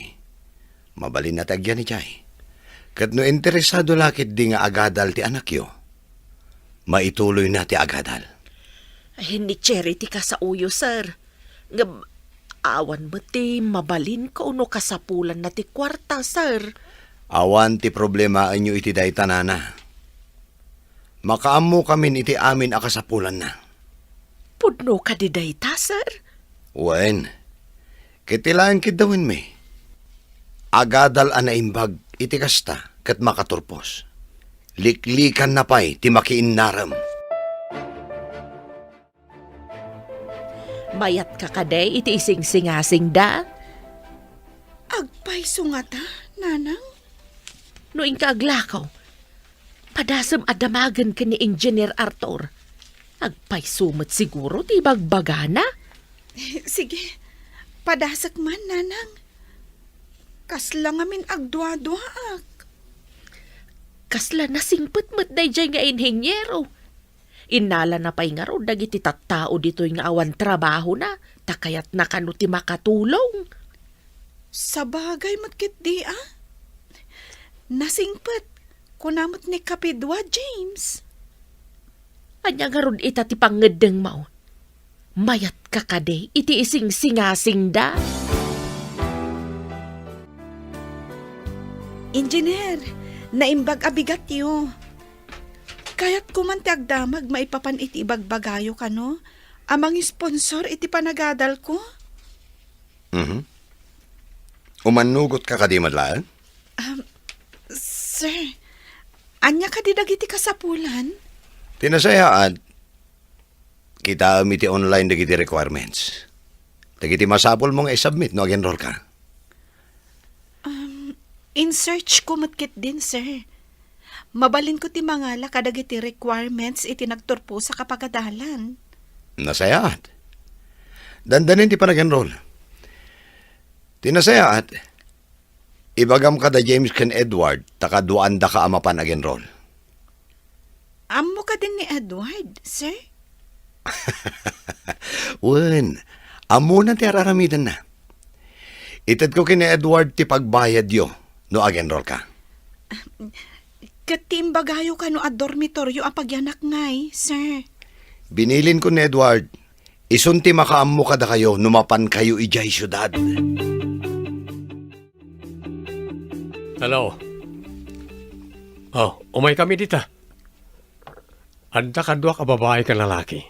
Mabalinna ti agyan idiay. Ket no interesado la ketdi nga agadal ti anakyo, maituloyna ti agadal. Ay, ni Cherry ti kasaoyo, sir. Ngem, awan met ti mabalinko no kasapulanna ti kuarta, sir. Awan ti problemaenyo iti dayta, nana. Makaammokamin iti amin a kasapulanna. Pudno kadi dayta, sir? Wen. Ket ti laeng kiddawenmi, agadal a naimbag iti kasta ket makaturpos. Liklikanna pay ti makiinnarem. Mayatka kadi iti isingsingasingda? Agpayso ngata, nanang? No inka aglakaw, padasem a damagen ken ni Engineer Arthur. Agpayso met siguro ti ibagbagana. Sige, padasek man, nanang. Kasla ngamin agduaduaak. Kasla nasingpet met daydiay nga inhiniero. Innalana pay ngarud dagiti tattao ditoy nga awan trabahona, ta kayatna kano ti makatulong. Sabagay met ketdi a. Nasingpet, kuna met ni Kapidua, James. Ania ngarud ita ti pangngeddengmo? Mayatka kadi iti isingsingasingda? Engineer, naimbag a bigatyo. Kayatko man ti agdamag maipapan iti ibagbagayo kano a mangisponsor iti panagadalko. Mhm. Umannugotka kadi met laeng? Um, sir, ania kadi dagiti kasapulan? Ti nasayaat, kitaem iti online dagiti requirements. Dagiti masapulmo nga isubmit no ag-enroll ka. Um, in-search ko met ketdin, sir. Mabalinko ti mangala kadagiti requirements iti nagturposak a pagadalan. Nasayaat. Dandanin ti panag-enroll. Ti nasayaat, ibagam kada James ken Edward ta kaduaandaka a mapan ag-enroll. Ammo kadin ni Edward, sir? Wen, ammona ti ar-aramidenna. Itedko ken ni Edward ti pagbayadyo no ag-enroll ka. Ket ti imbagayo kano a dormitoryo a pagyanak ngay, sir? Bininko ni Edward, isun ti makaammo kadakayo no mapankayo idiay siudad. Hello. Oh, umaykami dita. Adda kaduak a babai ken lalaki.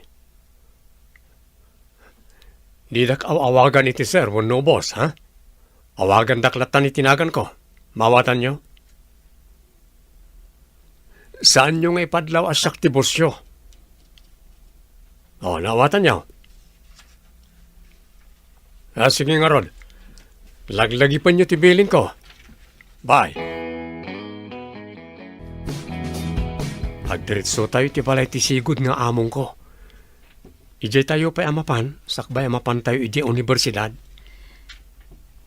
Didak aw-awagan iti sir wenno boss, ha? Awagandak latta iti naganko. Maawatanyo? Saanyo nga ipadlaw a siak ti bossyo. Oh, naawatanyo? Ah, sige ngarud. Laglagipenyo ti bilinko. Bye. Agdiretsotayo iti balay ti sigud nga amongko. Idiay tayo pay a mapan, sakbay a mapantayo idiay universidad.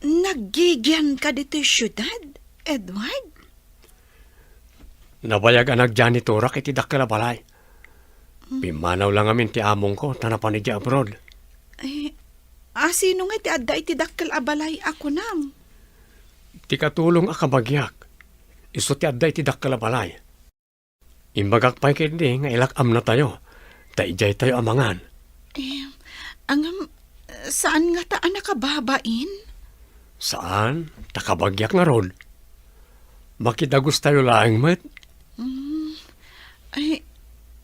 Naggigianka ditoy siudad, Edward? Nabayag a nagjanitorak iti dakkel a balay. Hmm. Pimmanaw la ngamin ti amongko ta napan idiay abroad. Eh, a, sino nga ti adda iti dakkel a balay a kunam? Ti katulong a kabagiak, isu ti adda iti dakkel a balay. Imbagak pay ketdi nga ilak-amnatayo, ta idiay tayo a mangan. Eh, ngem, saan ngata a nakababain? Saan, ta kabagiak ngarud. Makidagustayo laeng met. Mm. Ay,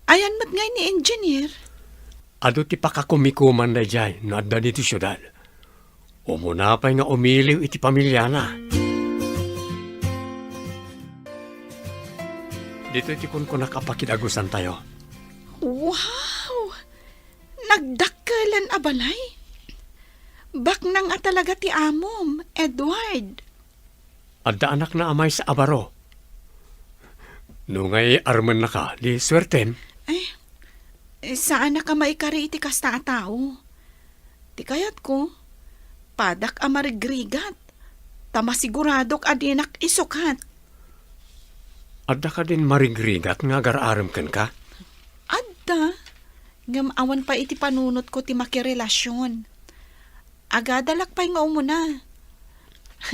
ayan met ngay ni engineer? Adu ti pakakumikuman daydiay no adda ditoy siudad. Umuna pay nga umiliw iti pamiliana. Ditoy ti kunkunak a pakidagusantayo. Wow! Nagdakkelen a balay? Baknang a talaga ti amom, Edward. Adda anakna a maysa a baro. No ngay armennaka, di suertem. Ay, saanak a maikari iti kasta a tao. Ti kayatko, padak a marigrigat, ta masiguradok a dinak isukat. Adda kadin marigrigat nga agar-arem kenka? Adda, ngem awan pay iti panunotko ti makirelasion. Agadalak pay nga umuna.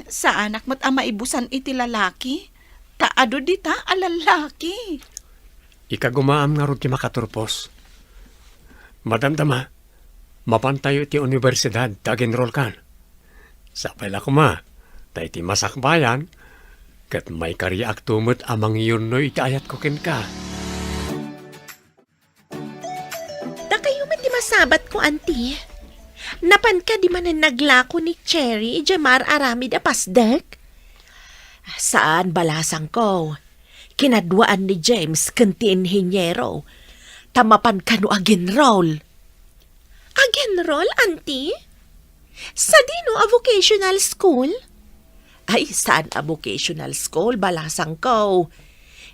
Saanak met a maibusan iti lalaki, ta adu dita a lalaki. Ikagumaam ngarud ti makaturpos. Madamdama, mapantayo iti universidad ta agenrolkan. Sapay la koma, ta iti masakbayan, ket maikariakto met a mangiyunnoy iti ayatko kenka. Dakayo met ti masabatko, Auntie. Napan kadi manen naglako ni Cherry idiay maar-aramid a pasdek? Saan, balasangko. Kinaduaan ni James ken ti inhiniero, ta mapan kano agenrol. Agenrol, Auntie? Sadino a vocational school? Ay, saan a vocational school, balasangko.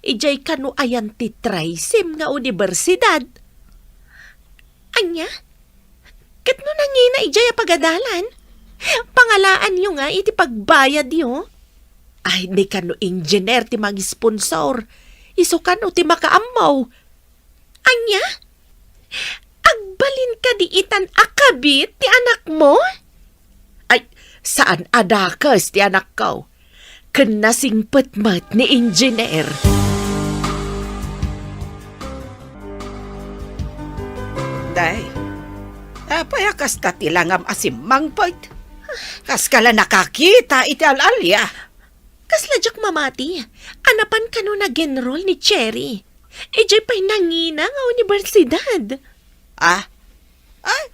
Idiay kano ayan ti trisim nga universidad. Ania? Ket no nangina idiay a pagadalan, pangalaanyo nga iti pagbayadyo? Ay, di kano engineer ti mangisponsor. Isu kano ti makaammo. Ania? Agbalin kadi itan a kabit ti anakmo? Ay, saan a dakes ti anakko. Ken nasingpet met ni engineer. Day, apay a kasta ti langam a simmangpet? Kaska la nakakita iti al-alia. Kasla diak mamati a napan kano nagenrol ni Cherry idiay pay nangina nga universidad. Ah? Ay,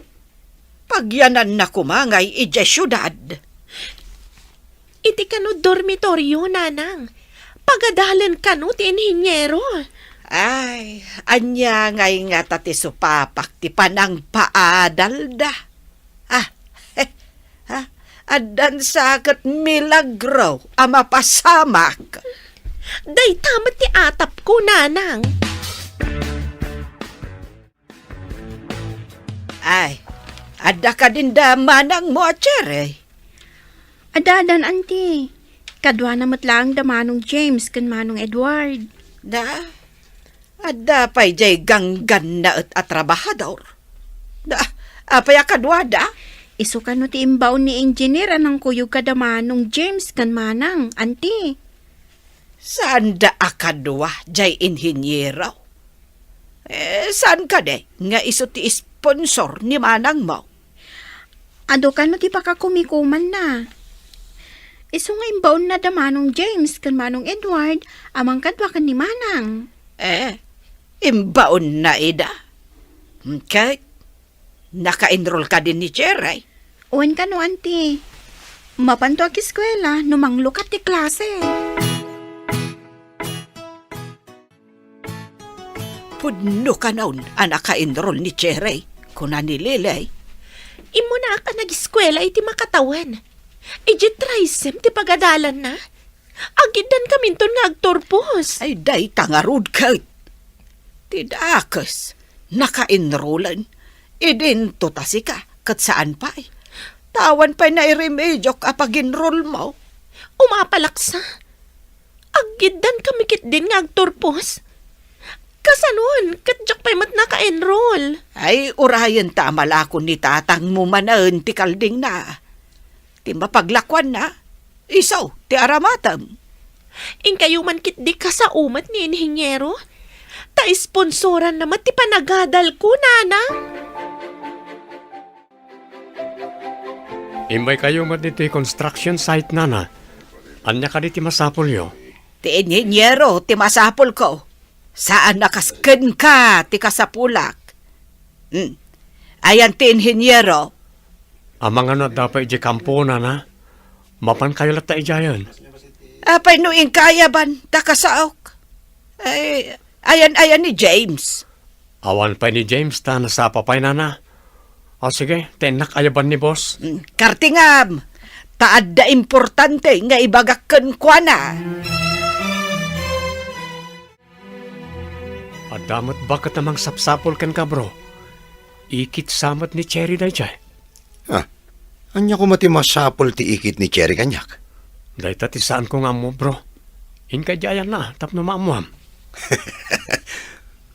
pagyananna koma ngay idiay siudad. Iti kano dormitoryo, nanang. Pagadalen kano ti inhiniero. Ay, ania ngay ngata ti supapak ti panangpaadalda? Ah, eh, ah, addan sa ket milagro a mapasamak. Dayta met ti atapko, nanang. Ay, adda kadin da manangmo a Cherry? Adda, addan, Auntie. Kaduana met laeng da Manong James ken Manong Edward. Da, adda pay jay ganggannaet a trabahador. Da, apay a kaduada? Isu kano ti imbaon ni Engineer a nangkuyog kada Manong James ken Manang, Auntie. Saanda a kadua jay inhiniero? Eh, saan kadi nga isu ti sponsor ni manangmo? Adu kano ti pakakumikumanna. Isu nga imbaonna da Manong James ken Manong Edward a mangkadua ken ni Manang. Eh, imbaonna ida. Ket naka-enroll kadi ni Cherry? Wen kano, Auntie. Mapanto agiskuela no manglukat ti klase. Pudno kanon a naka-enroll ni Cherry, kuna ni Lily. Immunaak a nagiskuela iti makatawen. Idiay trisim ti pagadalanna. Agiddan kaminton nga agturpos. Ay, dayta ngarud ket. Ti dakes, naka-enrollen. Idinto ta sika, ket saan pay. Ta awan pay nairemediok a pag-enroll mo. Umapalaksa. Agiddan kami ketdin nga agturpos. Kasanon, ket diak pay met naka-enroll. Ay, urayen ta a malakon ni tatangmo manen ti kaldingna. Ti mapaglakuanna, isu ti aramatem. Inkayo man ketdi kasao met ni Inhiniero? Ta isponsoranna met ti panagadalko, Nana. Immaykayo met ditoy construction site, Nana. Ania kadi ti masapulyo? Ti inhiniero ti masapulko. Saan a kas kenka ti kasapulak. Hmm. Ayan ti inhiniero? Amangan no adda pay idiay kampo, Nana. Mapankayo latta idiayen. Apay no inka ayaban ta kasaok? Ay, ayan, ayan ni James. Awan pay ni James ta nasapa pay, Nana. O sige, ta innak ayaban ni boss. Mm, kartingam, ta adda importante nga ibagak kenkuana. Adda met baket a mangsapsapul kenka, bro. Ikit sa met ni Cherry daydiay. Ah, ania koma ti masapul ti ikit ni Cherry kaniak? Dayta ti saanko nga ammo, bro. Inka idiay ayanna tapno maammoam.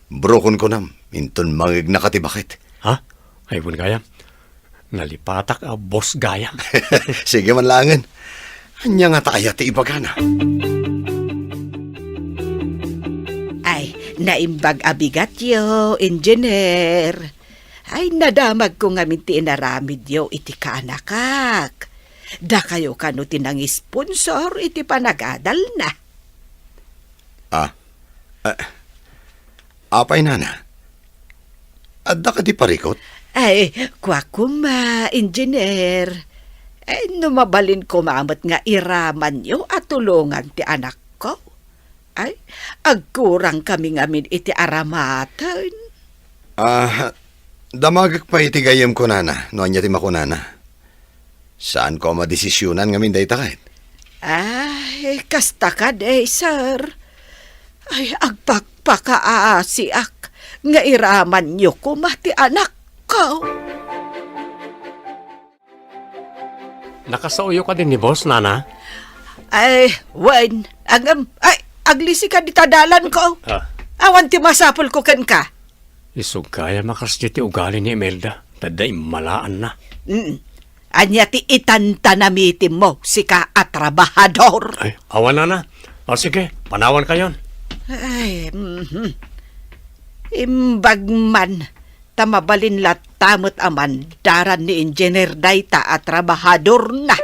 Bro, kunkunam, inton mangegnaka ti baket. Ha? Ay, wen gayam. Nalipatak a boss gayam. Sige man laengen. Ania ngata aya ti ibagana? Ay, naimbag a bigatyo, Engineer. Ay, nadamagko ngamin ti inaramidyo iti kaanakak. Dakayo kano ti nangisponsor iti panagadalna. Ah, ah, apay, Nana? Adda kadi parikut? Ay, kua koma, Engineer. Ay, no mabalin koma met nga iramanyo a tulongan ti anakko. Ay, agkurang kami ngamin iti aramaten. Ah, damagek pay iti gayyemko, Nana, no ania ti makunana. Saanko a madesisionan ngamin dayta ket. Ay, kasta kadi, sir. Ay, agpakpakaasiak nga iramanyo koma ti anakko. Nakasaoyo kadi ni boss, Nana? Ay, wen. Ngem, ay, aglisi ka dita dalanko. Ah. Awan ti masapulko kenka. Isu gayam a kasdiay ti ugali ni Imelda, ta adda immalaanna. Mm. Ania ti itantanamitimmo, sika a trabahador? Ay, awan, Nana. O sige, panawankayon. Ay, mhm. Imbag man, ta mabalin latta met a mandaran ni Engineer dayta a trabahadorna.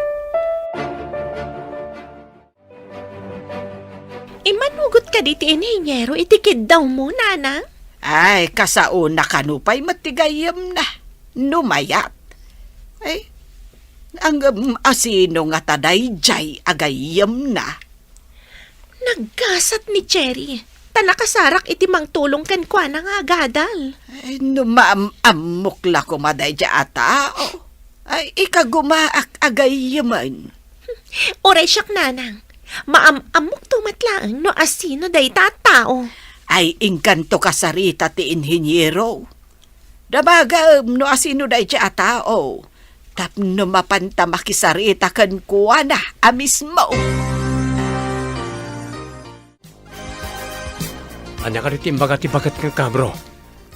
Immanugot kadi ti inhiniero iti kiddawmo, Nana? Ay, kasaona kano pay met ti gayyemna. No mayat. Ay, ngem asino ngata daydiay a gayyemna? Naggasat ni Cherry, ta nakasarak iti mangtulong kenkuana nga agadal. Ay, no maam-ammok la koma daydiay a tao. Ay, ikagumaak a gayyemen. Uray siak, Nanang. Maam-ammokto met laeng no asino dayta a tao. Ay, inkanto kasarita ti inhiniero. Damagem no asino daydiay a tao tapno mapanta makisarita kenkuana a mismo. Ania kadi ti imbaga ti baket kenka, bro?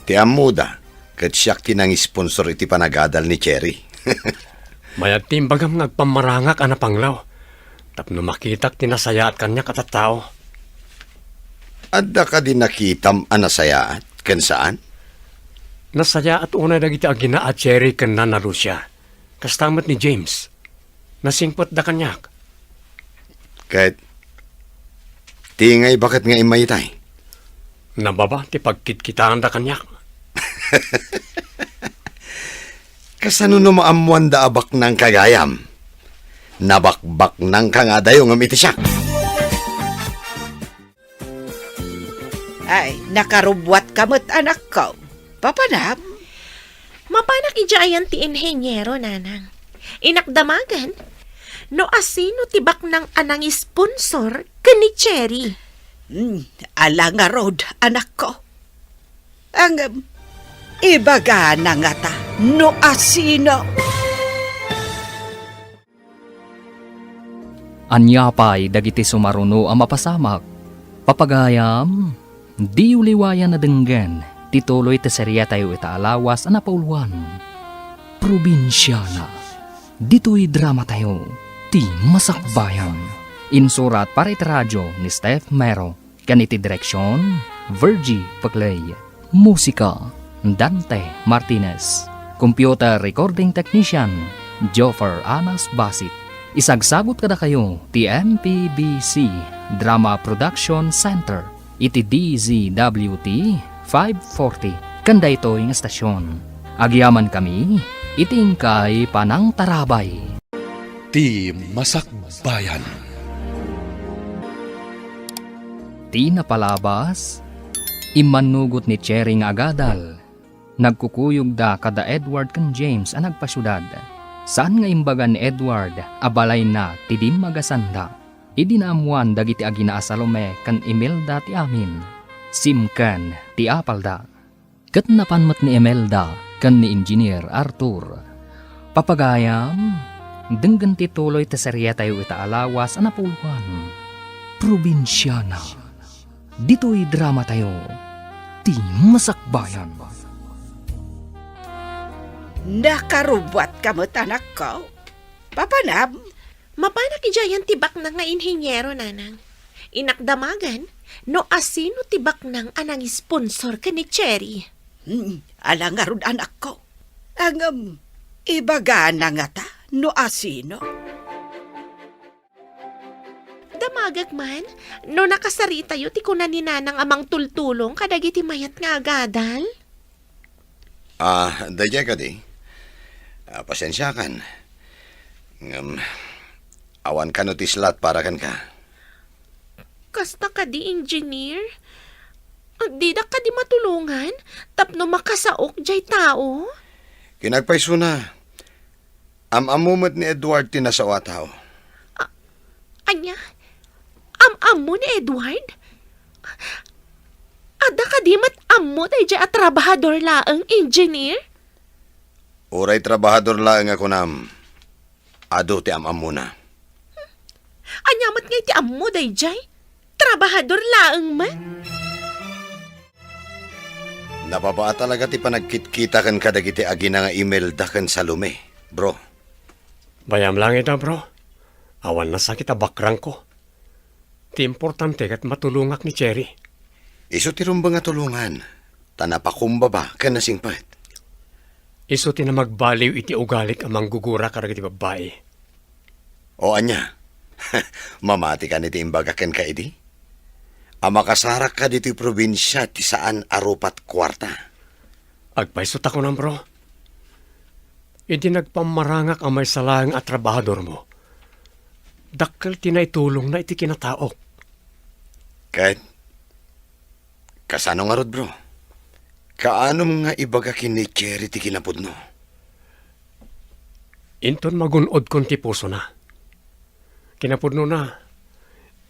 Ti ammoda, ket siak ti nangisponsor iti panagadal ni Cherry. Mayat ti imbagam nga agpammarangak a napanglaw tapno makitak ti nasayaat kaniak a tattao. Adda kadi nakitam a nasayaat ken saan? Nasayaat unay dagiti agina a Cherry ken Nana Lucia. Kasta met ni James. Nasingpetda kaniak. Ket ti ngay baket nga immayatay? Nababa ti pagkitkitaanda kaniak. Kasano no maammoanda a baknang ka gayam? Nabakbaknang ka nga adayo ngem iti siak. Ay, nakarubbuatka met, anakko. Papanam? Mapanak idiay ayan ti inheniero, nanang. Inakdamagan, no asino ti baknang a nangisponsor ken ni Cherry. Hmm, ala ngarud, anakko. Ngem, ibagana ngata no asino. Ania pay dagiti sumaruno a mapasamak? Papagayam, diyo liwayan a denggen ti tuloy ti seriatayo ita a lawas a napauluan. Probinsiana. Ditoy dramatayo, Ti Masakbayan. Insurat para iti radio ni Steph Mero. Ken iti direksion, Virgie Paclay. Musika, Dante Martinez. Computer recording technician, Joffer Anas Basit. Isagsagut kadakayo ti M P B C Drama Production Center iti D Z W T five forty ken daytoy nga estasion. Agyamankami iti inkay panangtarabay. Ti Masakbayan. Ti napalabas, immannugot ni Cherry nga agadal. Nagkukuyogda kada Edward ken James a nagpasiudad. Saan nga imbaga ni Edward a balayna ti dimmagasanda. Idi naammoan dagiti agina a Salome ken Imelda ti amin, simken ti apalda. Ket napan met ni Imelda ken ni Engineer Arthur. Papagayam, denggen ti tuloy ti seriatayo ita a lawas a napauluan. Probinsiana. Ditoy dramatayo, Ti Masakbayan. Nakarubbuatka met, anakko. Papanam? Mapanak idiay ayan ti baknang nga inheniero, nanang. Inakdamagan no asino ti baknang a nangisponsor ken ni Cherry. Hmm, ala ngarud, anakko. Ngem, ibagana ngata no asino. Damagek man no nakasaritayo ti kuna ni nanang a mangtultulong kadagiti mayat nga agadal. Ah, daydiay kadi? Ah, pasensiakan. Ngem, awan kano ti slot para kenka. Kasta kadi, Engineer? Didak kadi matulongan tapno makasaok diay tao? Kinapayso na. Am-ammo met ni Edward ti nasao a tao. A-, ania? Am-ammo ni Edward? Adda kadi met ammo daydiay a trabahador laeng, Engineer? Uray trabahador laeng a kunam, adu ti am-ammona. Ania met ngay ti ammo daydiay? Trabahador laeng met? Nababa talaga ti panagkitkita ken kadagiti agina nga Imelda ken Salome, bro. Bayam lang ita, bro. Awan nasakit a background ko. Ti importante ket matulongak ni Cherry. Isu ti rumbeng a tulongan, ta napakumbaba ken nasingpet. Isu ti namagbaliw iti ugalik a manggugura kadagiti babbai. O ania? Mamati kadi ti imbagak kenka idi? A makasarak ka ditoy probinsia ti saan a rupat kuarta. Agpayso ta kunam, bro. Idi nagpammarangak a maysa laeng a trabahadormo, dakkel ti naitulongna iti kinataok. Ket kasano ngarud, bro? Kaanom nga ibaga ken ni Cherry ti kinapudno? Inton magun-odkon ti pusona. Kinapudnona,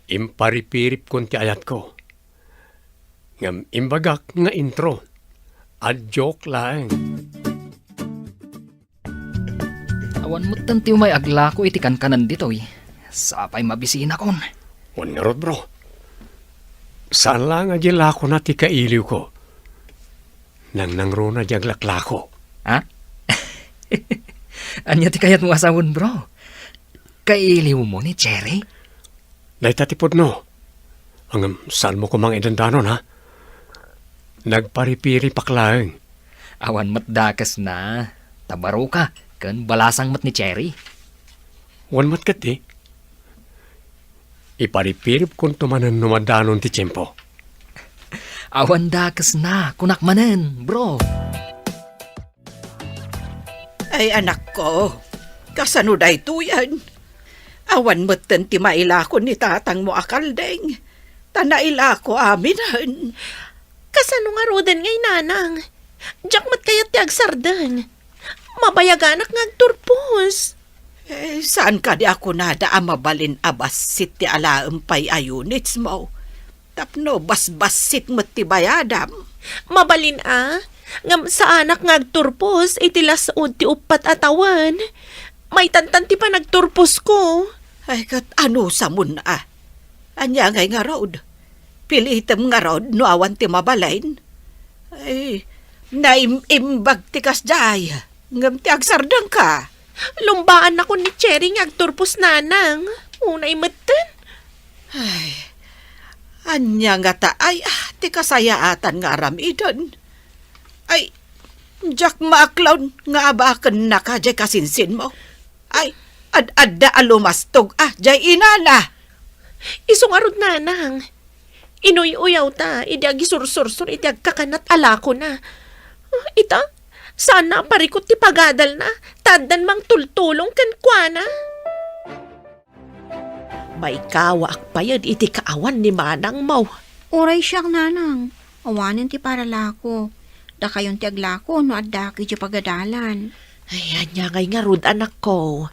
imparipiripkon ti ayatko. Ngem imbagak nga intro. A joke laeng. Awan metten ti umay aglako iti kankanan ditoy. Sapay mabisinakon. Wen ngarud, bro. Saan laeng a di lakona ti kailiwko. Nangnangruna di aglaklako. Ha? Ania ti kayatmo a sawen, bro? Kailiwmo ni Cherry? Dayta ti pudno. Ngem saanmo koma nga idandanon, ha? Nagparipiripak laeng. Awan met dakesna. Ta baroka ken balasang met ni Cherry. Wen met ketdi. Iparipiripkonto manen no madanon ti tiempo. Awan dakesna, kunak manen, bro. Ay, anakko, kasano daytoyen? Awan metten ti mailako ni tatangmo a kalding, ta nailako aminen. Kasano ngaruden ngay, nanang? Diak met kayat ti agsardeng. Mabayaganak nga agturpos. Eh, saan kadi a kunada a mabalin a bassit ti alaem pay a units mo? Tapno basbassit met ti bayadam. Mabalin a, ngem saanak nga agturpos iti las-ud ti uppat a tawen. Maitantan ti panagturposko. Ay, ket anusamon a? Ania ngay ngarud? Pilitem ngarud no awan ti mabalin? Ay, naim-imbag ti kasdiay, ngem ti agsardengka. Lumbaannakon ni Cherry nga agturpos, nanang. Unay metten. Ay, ania ngata ay, ah, ti kasayaatan nga aramiden? Ay, diak maaklon nga abakennaka diay kasinsinmo. Ay, ad-adda a lumastog, ah, diay inana. Isu ngarud, nanang. Inuy-uyawta idi agisursursor iti agkakanat a lakona. Ah, ita, saanna a parikut ti pagadalna, ta addan mangtultulong kenkuana. Maikawaak payen iti kaawan ni manangmo. Uray siak, nanang. Awanen ti paralako. Dakayon ti aglako no addak idiay pagadalan. Ay, ania ngay ngarud, anakko?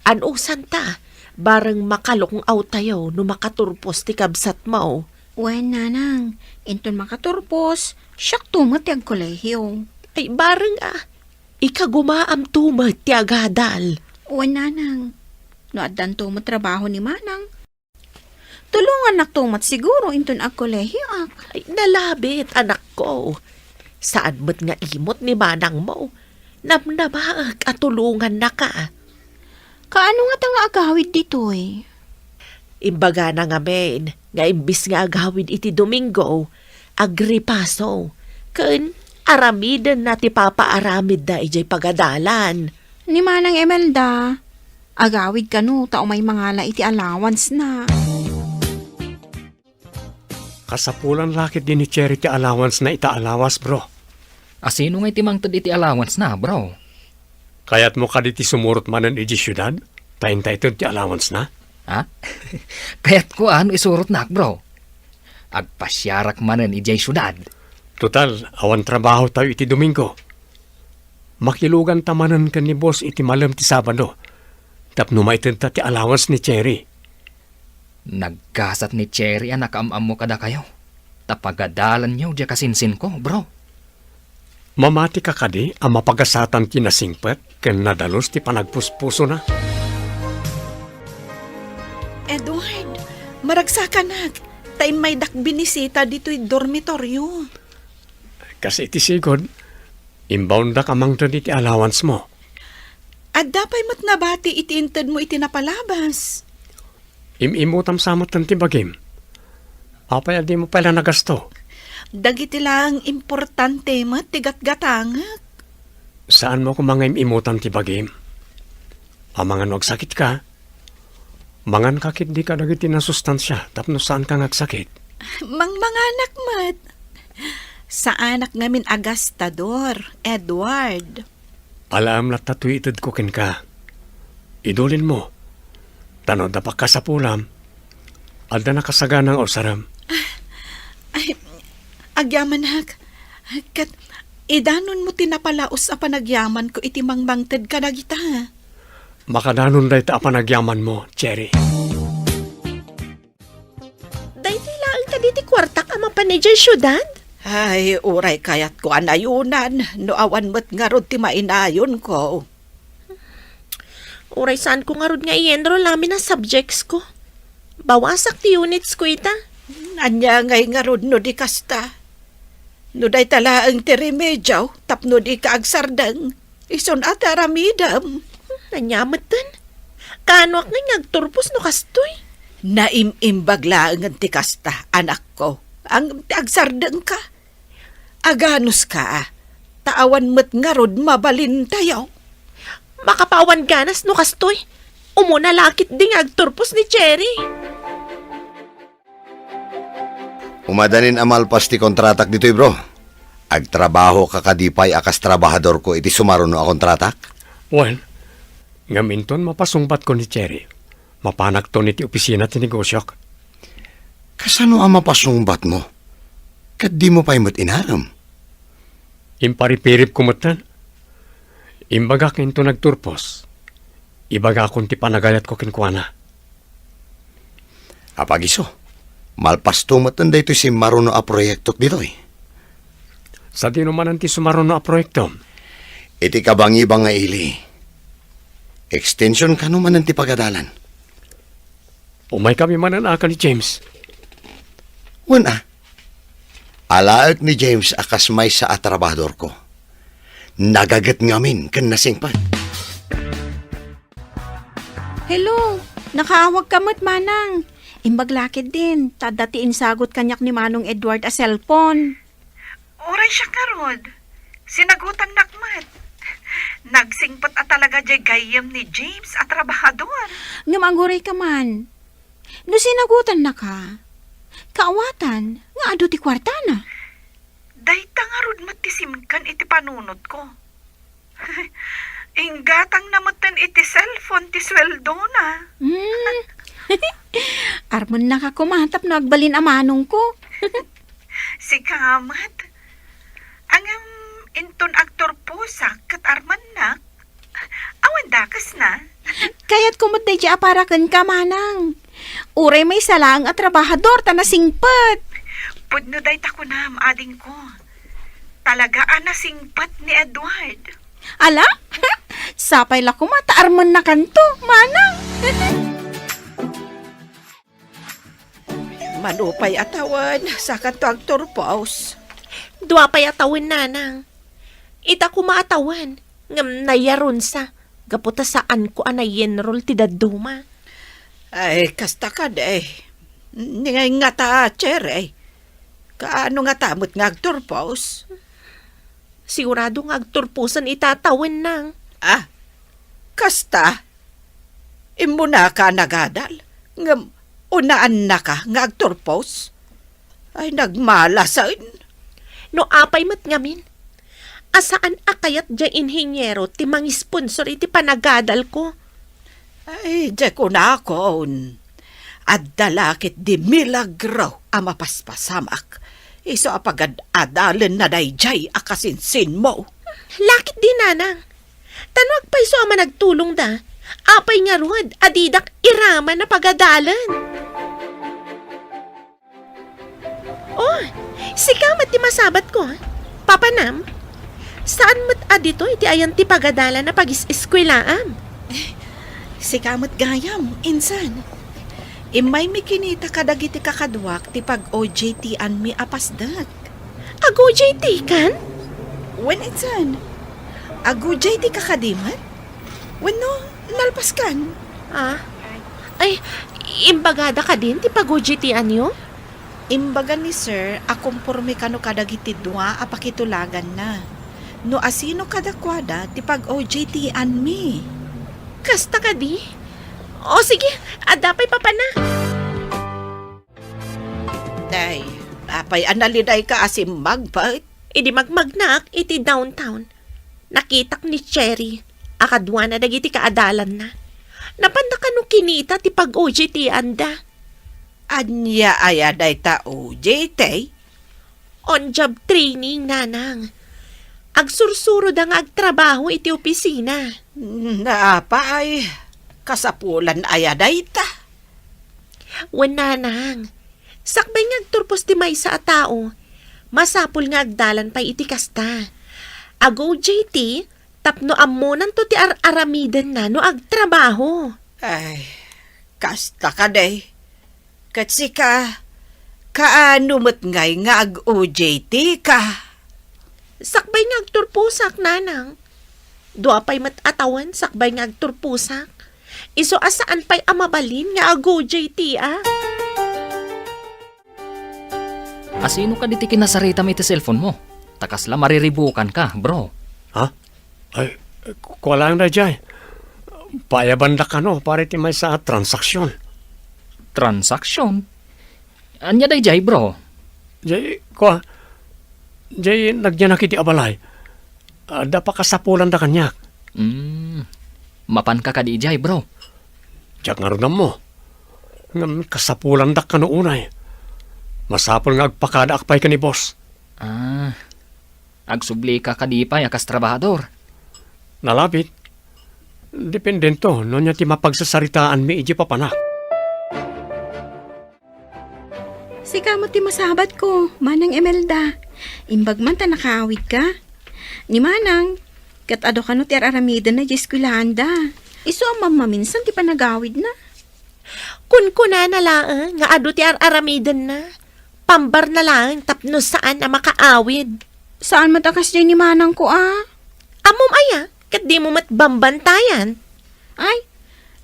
Anusanta, bareng makalung-awtayo no makaturpos ti kabsatmo. Wen, nanang, inton makaturpos, siakto met ti agkolehio. Ay, bareng a, ikagumaamto met ti agadal. Wen, nanang, no addanto met trabaho ni manang, tulongannakto met siguro inton agkolehioak. Ay, nalabit, anakko. Saan met nga imot ni manangmo. Namnamaek a tulongannaka. Kaano ngata nga agawid ditoy? Imbagana ngamin nga imbis nga agawid iti Domingo, agripaso, ken aramidenna ti papaaramidda idiay pagadalan. Ni Manang Imelda, agawid kano ta umay mangala iti allowance-na. Kasapulan la ketdi ni Cherry ti allowance-na ita a lawas, bro. A, sino ngay ti mangted iti allowance-na, bro? Kayatmo kadi ti sumurot manen idiay siudad ta inta ited ti allowance-na? Ha? Kayatko a no isurotnak, bro. Agpasiarak manen idiay siudad. Total, awan trabahotayo iti Domingo. Makiluganta manen ken ni boss iti malem ti Sabado tapno maitedta ti allowance ni Cherry. Naggasat ni Cherry a nakaam-ammo kadakayo, ta pagadalanyo diay kasinsinko, bro. Mamatika kadi a mapagasatan ti nasingpet ken nadalus ti panagpuspusona? Edward, maragsakanak, ta immaydak binisita ditoy dormitoryo. Kas iti sigud, imbaondak a mangted iti allowance-mo. Adda pay met nabati iti intedmo iti napalabas. Im-imutam sa metten ti bagim. Apay a dimo pay la nagasto? Dagiti laeng importante met ti gatgatangek. Saanmo koma nga im-imutam ti bagim? Amangan no agsakitka, manganka ketdi kadagiti nasustansia tapno saanka nga agsakit. Mangmanganak met. Saanak ngamin a gastador, Edward. Alaem latta toy itedko kenka. Idulinmo, ta no adda pakasapulam, adda nakasagana nga usarem. Ay, agyamanak. Ket idanonmo ti napalaus a panagyamanko iti mangmangted kadagita. Makadanon dayta a panagyamanmo, Cherry. Daytoy laeng kadi ti kuartak a mapan idiay siudad? Ay, uray kayatko a nayonan no awan met ngarud ti mainayonko. Uray saanko ngarud nga i-enroll amin a subjectsko. Bawasak ti unitsko ita. Ania ngay ngarud no di kasta? No dayta laeng ti remedio tapno dika agsardeng, isun a ti aramidem. Ania metten? Kaanoak ngay nga agturpos no kastoy? Naim-imbag laengen ti kasta, anakko. Ngem ti agsardengka, aganuska, ta awan met ngarud mabalintayo. Makapaawan ganas no kastoy. Umuna la ketdi nga agturpos ni Cherry. Umadanin a malpas ti kontratak ditoy, bro. Agtrabahoka kadi pay a kas trabahadorko iti sumaruno a kontratak? Wen, ngem inton mapasungbatko ni Cherry, mapanakton iti opisina ti negosiok. Kasano a mapasungbatmo? Ket dimo pay met inarem? Imparipiripko metten. Imbagak inton agturpos, ibagakon ti panagayatko kenkuana. Apagiso, malpasto metten daytoy simmaruno a proyektok ditoy. Sadino manen ti sumaruno a proyektom? Iti kabangibang nga ili. Extension kano manen ti pagadalan? Umaykami manen a ken ni James. Wen a. Alaek ni James a kas maysa a trabahadorko. Nagaget ngamin ken nasingpet. Hello, nakaawagka met, Manang. Imbag la ketdin, ta adda ti insagut kaniak ni Manong Edward a cellphone. Uray siak ngarud, sinagutannak met. Nagsingpet a talaga diay gayyem ni James a trabahador. Ngem agurayka man. No sinagutannaka, kaawatan nga adu ti kuartana. Dayta ngarud met ti simken iti panunotko. Inggatangna metten iti cellphone ti sueldona. Hmm. Armennaka koma tapno agbalin a manongko. Sika met. Ngem inton agturposak ket armennak, awan dakesna. Kayatko met daydiay a para kenka, Manang. Uray maysa laeng a trabahador ta nasingpet. Pudno dayta kunam, adingko. Talaga a nasingpet ni Edward. Ala? Sapay la koma ta armennakanto, Manang. Mano pay a tawen, sakanto agturpos. Dua pay a tawen, Nanang. Ita koma a tawen, ngem nayarunsa, gapu ta saanko a nayenrol ti dadduma. Ay, kasta kadi. Ni ngata, Cherry. Kaano ngata met nga agturpos? Sigurado nga agturposen ita a tawen, Nang. Ah, kasta? Immunaka a nagadal, ngem unaannaka nga agturpos? Ay, nagmalasen! No apay met ngamin, a saan a kayat diay inhiniero ti mangisponsor iti panagadalko? Ay, diay kunakon, adda la ketdi milagro a mapaspasamak, isu a pagad-adalenna daydiay a kasinsinmo. La ketdi, Nanang. Ta no agpayso a managtulongda, apay ngarud a didak iraman a pagadalen? Oh, sika met ti masabatko, papanam. Saan met a ditoy ti ayan ti pagadalan a pagis-eskuelaam? Sika met gayam, insan. Immaymi kinita kadagiti kakaduak ti pag-O J T-anmi a pasdek. Ag-O J T kan? Wen, insan. Ag-O J T ka kadi met? Wenno, nalpaskan? Ah? Ay, imbagada kadin ti pag-O J T-anyo? Imbaga ni Sir a komporme kano kadagiti dua a pakitulaganna. No asino kadakuada ti pag-O J T-anmi. Kasta kadi? O sige, adda pay papana. Ay, apay a nalidayka a simmagpet? Idi magmagnaak iti downtown, nakitak ni Cherry a kaduana dagiti kaadalanna. Napanda kano kinita ti pag-O J T-anda. Ania aya dayta O J T? On-job training, Nanang. Agsursuroda nga agtrabaho iti opisina. Naapay, kasapulan aya dayta? Wen, Nanang. Sakbay nga agturpos ti maysa a tao, masapul nga agdalan pay iti kasta. Ag-O J T, tapno ammonanto ti ar-aramidenna no agtrabaho. Ay, kasta kadi. Ket sika, kaano met ngay nga ag-O J T ka? Sakbay nga agturposak, nanang. Dua pay met a tawen sakbay nga agturposak. Isu a saan pay a mabalin nga ag-O J T, a? Asino kadi ti kinasaritam iti cellphone mo? Ta kasla mariribukanka, bro. Ha? Ay, ku-, kua laeng daydiay. Paayabandak kano para iti maysa a transaksyon. Transaksyon? Ania daydiay, bro? Jay, kua, jay nagyanak iti abalay. Adda pakasapulanda kaniak. Hmm. Mapanka kadi idiay, bro? Diak ngarud ammo. Ngem kasapulandak kano unay. Masapul nga agpakadaak pay ken ni boss. Ah, agsublika kadi pay a kas trabahador? Nalabit. Dependento no ania ti mapagsasaritaanmi idiay papanak. Sika met ti masabatko, Manang Imelda. Imbag man ta nakaawidka. Ni Manang, ket adu kano ti ar-aramidenna idiay eskuelaanda. Isu a mammaminsan ti panagawidna. Kunkunana laeng nga adu ti ar-aramidenna. Pambarna laeng tapno saan a makaawid. Saan met a kasdiay ni manangko a? Ammom aya, ket dimo met bambantayan. Ay,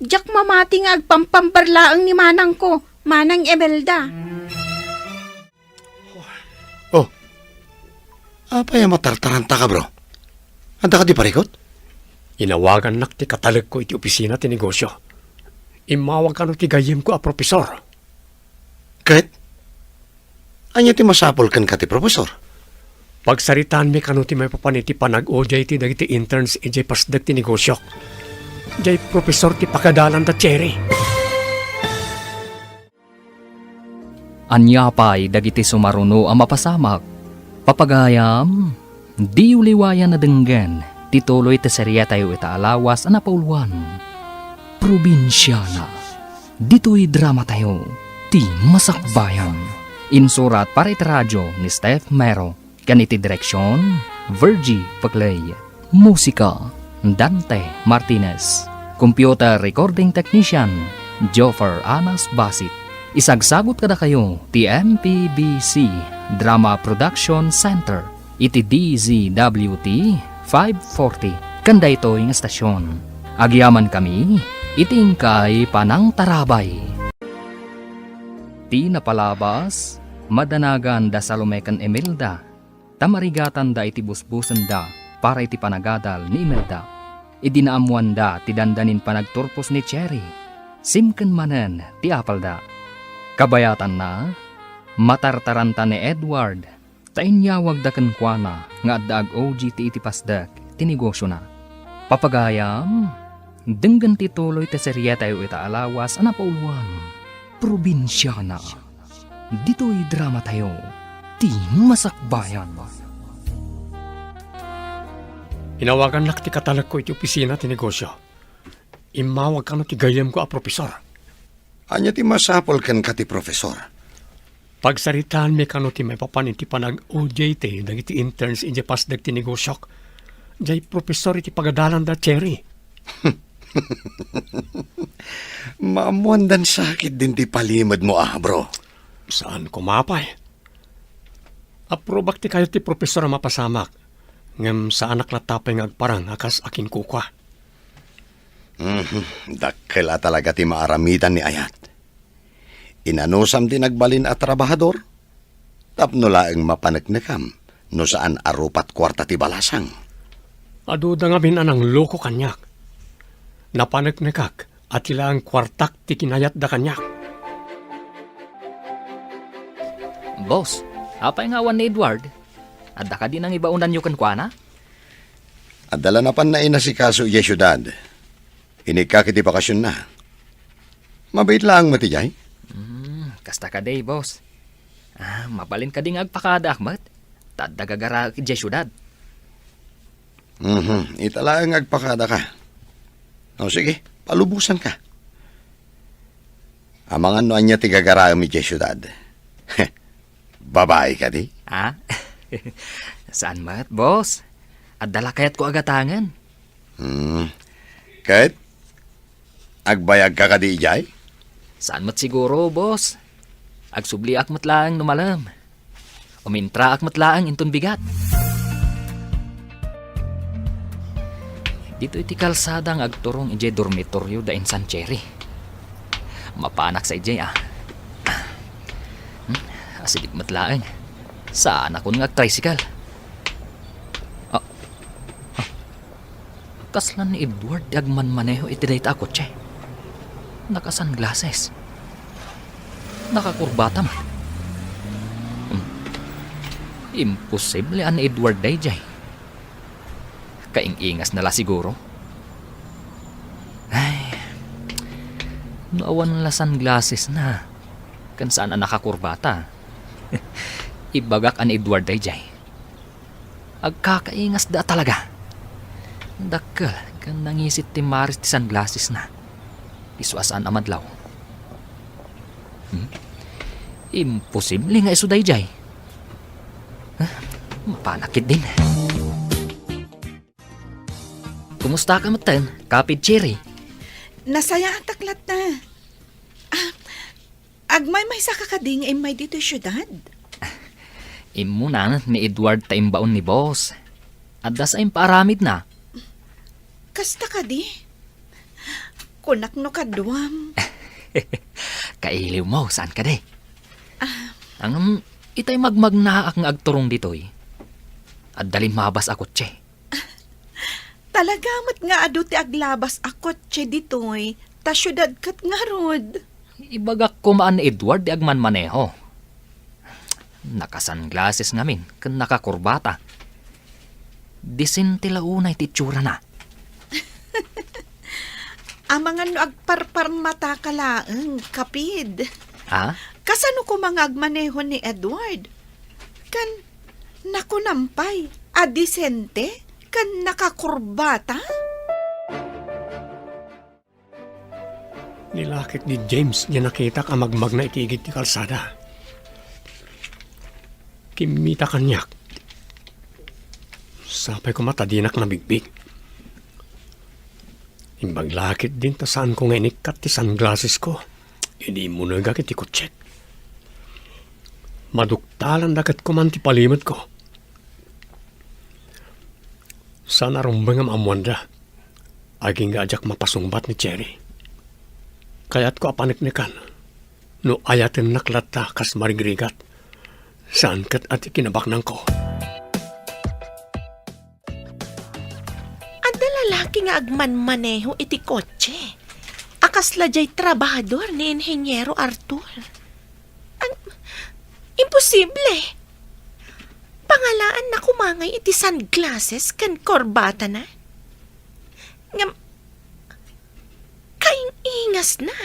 diak mamati nga agpampambar laeng ni manangko, Manang Imelda. Oh, apay a matartarantaka, bro? Adda kadi parikut? Inawagannak ti katalekko iti opisina ti negosio. Immawag kano ti gayyemko a profesor. Ket? Ania ti masapul kenka ti profesor? Pagsaritaanmi kano ti maipapan iti panag-O J T dagiti interns idiay pasdek ti negosiok. Diay profesor ti pakadalanda, Cherry. Ania pay dagiti sumaruno a mapasamak? Papagayam, diyo liwayan a denggen ti tuloy ti serietayo ita a lawas a napauluan, Probinsiana. Ditoy dramatayo, ti Masakbayan. Insurat para iti radio ni Steph Mero. Ken iti direksion, Virgie Paclay. Musika, Dante Martinez. Computer recording technician, Joffer Anas Basit. Isagsagut kadakayo ti M P B C Drama Production Center iti D Z W T five forty ken daytoy nga estasion. Agyamankami iti inkay panangtarabay. Ti napalabas, madanagan da Salome ken Imelda, ta marigatanda iti busbusenda para iti panagadal ni Imelda. Idi naammoanda ti dandanin panagturpos ni Cherry, simken manen ti apalda. Kabayatanna, matartaranta ni Edward, ta inyawagda kenkuana nga adda ag-O J T iti pasdek ti negosiona. Papagayam, denggen ti tuloy ti serietayo ita a lawas a napauluan, Probinsiana. Ditoy dramatayo, ti Masakbayan. Inawagannak ti katalekko iti opisina ti negosio. Immawag kano ti gayyemko a profesor. Ania ti masapul kenka ti profesor? Pagsaritaanmi kano ti maipapan iti panag-O J T dagiti interns idiay pasdek ti negosiok. Diay profesor iti pagadalanda, Cherry. Maammoandan sa ketdin ti palimedmo, a, bro. Saan koma pay. Aprobak ti kayat ti profesor a mapasamak, ngem saanak latta pay nga agparang a kas a kinkukua. Mhm, dakkel a talaga ti maaramidan ni ayat. Inanusam ti nagbalin a trabahador, tapno laeng mapaneknekam no saan a rupat kuarta ti balasang. Aduda ngamin a nangloko kaniak. Napaneknekak a ti laeng kuartak ti kinayatda kaniak. Boss, apay nga awan ni Edward? Adda kadi nangibaonanyo kenkuana? Adda la napanna inasikaso idiay siudad. Inikkak iti bakasionna. Mabiit laeng met idiay. Hmm, kasta kadi, boss. Ah, mabalin kadi nga agpakadaak met? Ta adda gagaraek idiay siudad. Mhm, ita laeng nga agpakadaka. O, sige, palubosanka. Amangan no ania ti gagaraem idiay siudad. Babai kadi? Ah? Saan met, boss? Adda la kayatko a gatangen. Hmm. Ket, agbayagka kadi idiay? Saan met siguro, boss. Agsubliak met laeng no malem. Umintraak met laeng inton bigat. Ditoy ti kalsada nga agturong idiay dormitoryo da insan Cherry. Mapanak sa idiay, ah. Hmm, asideg met laeng. Saanakon nga agtricycle. Ah, ah. Kasla ni Edward ti agmanmaneho iti dayta a kotse. Naka-sunglasses. Nakakurbata man. Hmm. Imposible a ni Edward daydiay. Kaing-ingasna la siguro. Ay, no awan la sunglassesna, ken saan a nakakurbata, ibagak a ni Edward daydiay. Agkakaingasda talaga. Dakkel ken nangisit ti maris ti sunglassesna. Isu a saan a madlaw. Hmm? Imposible nga isu daydiay. Ah, mapanak ketdin. Kumustaka metten, Kapid Cherry? Nasayaatak latta. Ah, agmaymaysaka kadi nga immay ditoy siudad? Immuna ni Edward ta imbaon ni boss. Adda sa impaaramidna. Kasta kadi? Kunak no kaduam. Kailiwmo, saan kadi? Ah. Ngem, itay magmagnaak nga agturong ditoy, adda limmabas a kotse. Talaga met nga adu ti aglabas a kotse ditoy, ta siudad ket ngarud. Ibagak koma a ni Edward ti agmanmaneho. Naka-sunglasses ngamin ken nakakurbata. Disente la unay ti itsurana. Amangan no agparparmataka laeng, Kapid. Ha? Kasano koma nga agmaneho ni Edward? Ken nakunam pay a disente ken nakakurbata? Nilakek ni James diay nakitak a magmagna iti igid ti kalsada. Kimmita kaniak. Sapay koma ta dinak nabigbig. Imbag la ketdin ta saanko nga inikkat ti sunglassesko idi immunegak iti kotsek. Maduktalanda ket koman ti palimetko. Saan a rumbeng nga maammoanda. Agingga a diak mapasungbat ni Cherry. Kayatko a paneknekan no ayatennak latta kas marigrigat. Saan ket a ti kinabaknangko. Adda lalaki nga agmanmaneho iti kotse a kasla diay trabahador ni Inheniero Arthur. Ang, imposible! Pangalaanna koma ngay iti sunglasses ken korbatana. Ngem, kaing-ingasna.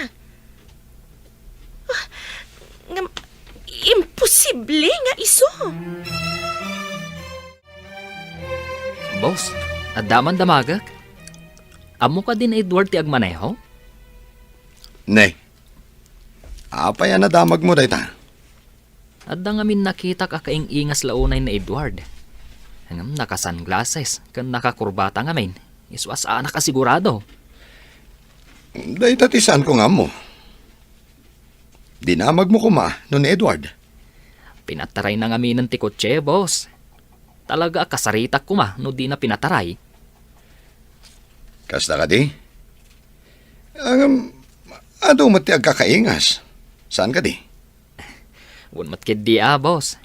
Ah, ngem, imposible nga isu. Boss, adda man damagek? Ammo kadi ni Edward ti agmaneho? Ne. Apay a nadamagmo dayta? Adda ngamin nakitak a kaing-ingas la unay ni Edward. Ngem naka-sunglasses ken nakakurbata ngamin, isu a saanak a sigurado. Dayta ti saanko nga ammo. Dinamagmo koma no ni Edward? Pinatarayna ngaminen ti kotse, boss. Talaga a kasaritak koma no dina pinataray. Kasta kadi? Ngem, adu met ti agkakaingas. Saan kadi? Wen met ketdi a, boss.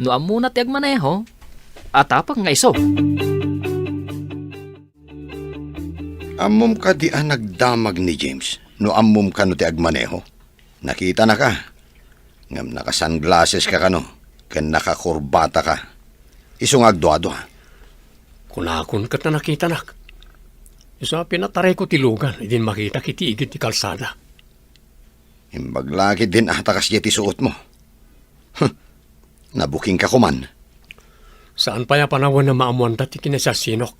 No ammona ti agmaneho, atapak nga isu. Ammom kadi a nagdamag ni James no ammom kano ti agmaneho? Nakitanaka. Ngem naka-sunglasses ka kano, ken nakakurbata ka. Isu nga agduadua. Kunakon ket a nakitanak. Isu a pinatarayko ti lugan idin makitak iti igid ti kalsada. Imbag la ketdin a ta kasdiay ti suotmo. Huh, nabukingka koman. Saan pay a panawen a maammoanda ti kinasiasinok.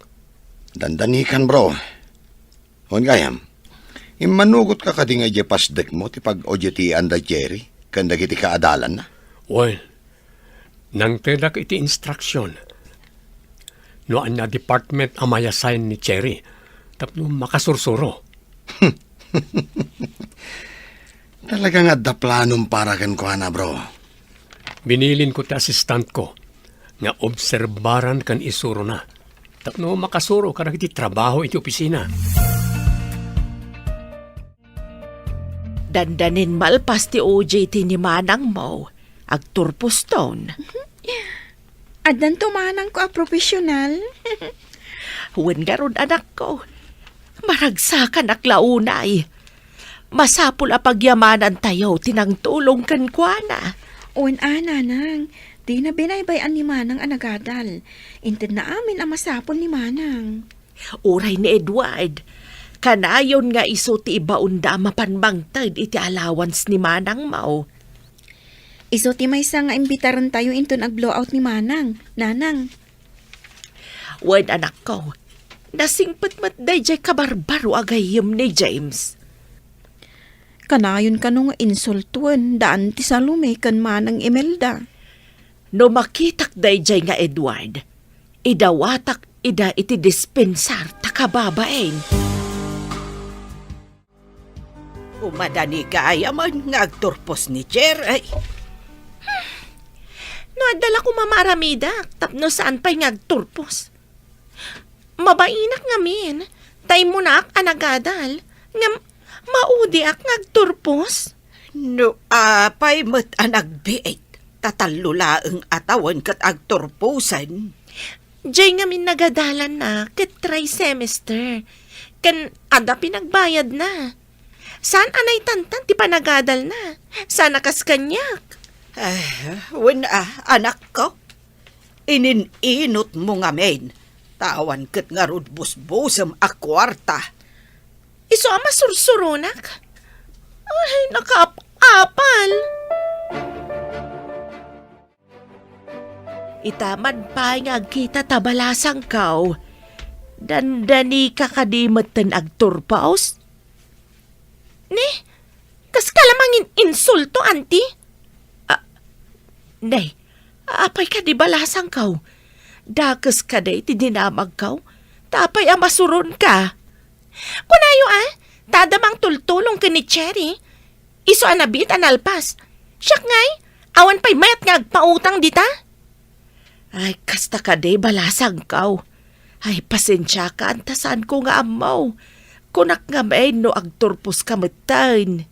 Dandanikan, bro. Wen gayam, immanugotka kadi nga idiay pasdekmo ti pag-o-duty-an da Jerry ken dagiti kaadalanna? Wen, nangtedak iti instruksion. no ania department a mai-assign ni Cherry tapno makasursuro. Talaga nga adda planom para kenkuana, bro. Binilinko ti assistantko nga obserbaran ken isurona tapno makasuro kadagiti trabaho iti opisina. Dandanin malpas ti O J T ni manangmo, agturposton. Addanto manangko a profesional. Wen ngarud, anakko, maragsakanak la unay. Masapul a pagyamanantayo ti nangtulong kenkuana. Wen a, nanang, dina binaybay-an ni manang a nagadal. Intedna amin a masapul ni manang. Uray ni Edward, kanayon nga isu ti ibaonda a mapan mangted iti allowance ni manangmo. Isu ti maysa nga imbitarentayo inton ag-blowout ni manang, nanang. Wen, anakko, nasingpet met daydiay kabarbaro a gayyem ni James. Kanayon kano nga insultoen daan ti Salome ken manang Imelda. No makitak daydiay nga Edward, idawatak ida iti dispensar ta kababain. Umadani gayam nga agturpos ni Cherry. No adda la koma maaramidak tapno saan pay nga agturpos. Mabainak ngamin, ta immunaak a nagadal, ngem maudiak nga agturpos. No apay met a nagbiit, ta tallo laeng a tawen ket agturposen. Jay ngamin nagadalanna ket try semester, ken adda pinagbayadna. Saan a naitantan ti panagadalna? Saan a kas kaniak? Eh, wen a, anakko. Inin-inotmo ngamin, ta awan ket ngarud busbusem a kuarta. Isu a masursuronak? Ay, nakaap-apal! Ita man pay nga agkita ta balasangko, dandanika kadi metten agturpos? Ni, kas ka la mangin-insulto, anti? Ah, nay, apay kadi balasangko? Dakes kadi ti dinamagko? Ta apay a masuronka? Kunayo, a, ta adda mangtultulong ken ni Cherry. Isu a nabiit a nalpas. Siak ngay, awan pay mayat nga agpautang dita. Ay, kasta kadi balasangko. Ay, pasensiakan ta saanko nga ammo. Kunak ngamin no agturposka metten.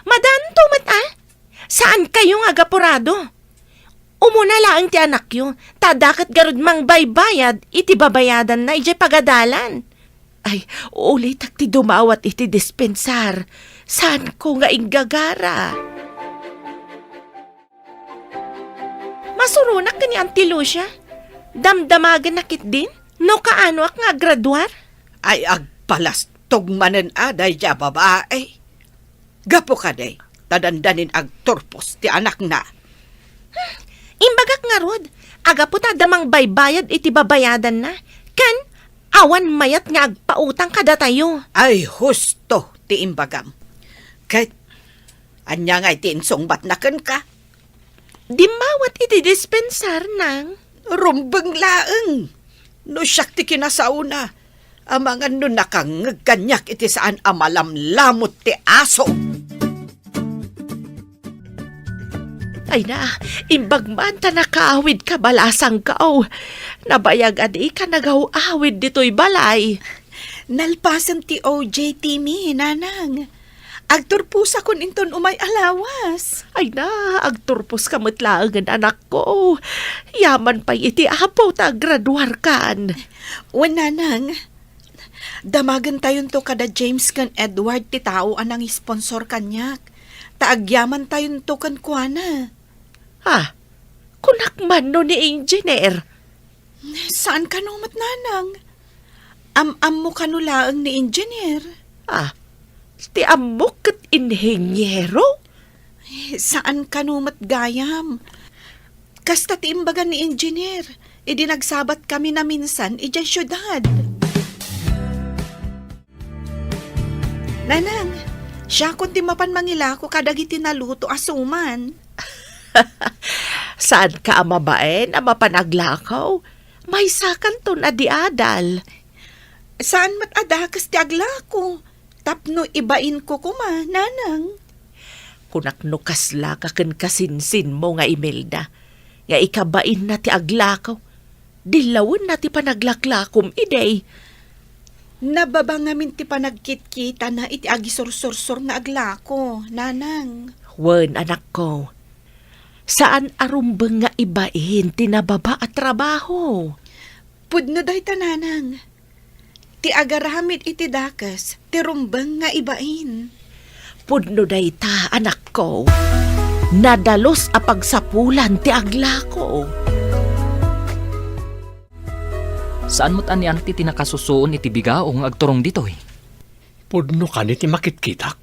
Madanto met, a? Saankayo nga agapurado? Umuna laeng ti anakyo, ta adda ket garud mangbaybayad iti babayadanna idiay pagadalan. Ay, ulitek ti dumawat iti dispensar. Saanko nga inggagara. Masuronak ken ni Auntie Lucia. Damdamagenna ketdin no kaanoak nga aggraduar. Ay, agpalastog manen a daydiay a babai. Gapu kadi, ta dandanin agturpos ti anakna. Hmm, imbagak ngarud, agapu ta adda mangbaybayad iti babayadanna, ken awan mayat nga agpautang kadatayo. Ay, husto ti imbagam. Ket ania ngay ti insungbatna kenka? Dimmawat iti dispensar, nang. Rumbeng laeng. No siak ti kinasaona, amangan no nakangngeg kaniak iti saan a malamlamut ti aso. Ay na, imbag man ta nakaawidka balasangko. Nabayag a dika nagaw-awid ditoy balay. Nalpasen ti O J T mi, nanang. Agturposakon inton umay a lawas. Ay na, agturposka met laengen, anakko. Yaman pay iti Apo ta aggraduarkan. Wen, nanang, damagentayonto kada James ken Edward ti tao a nangisponsor kaniak, ta agyamantayonto kenkuana. Ah, kunak man no ni Engineer. Saan kano met, nanang? Am-ammo kano laeng ni Engineer? Ah, ti ammok ket inhinyero? Eh, saan kano met gayam? Kasta ti imbaga ni Engineer, idi nagsabat kami naminsan idiay siudad. Nanang, siakon ti mapan mangilako kadagiti naluto a suman. Saanka a mabain a mapan aglako? Maysakanton a di adal. Saan met a dakes ti aglako, tapno ibainko koma, nanang. Kunak no kasla ka ken kasinsinmo nga Imelda, nga ikabainna ti aglako, dillawenna ti panaglaklakom idi. Nababa ngamin ti panagkitkitana iti agisursursor nga aglako, nanang. Wen, anakko, saan a rumbeng nga ibain ti nababa a trabaho. Pudno dayta, nanang. Ti agaramid iti dakes, ti rumbeng nga ibain. Pudno dayta, anakko. Nadalus a pagsapulan ti aglako. Saan met anian ti nakasusuon iti bigao nga agturong ditoy? Pudno kadi ti makitkitak?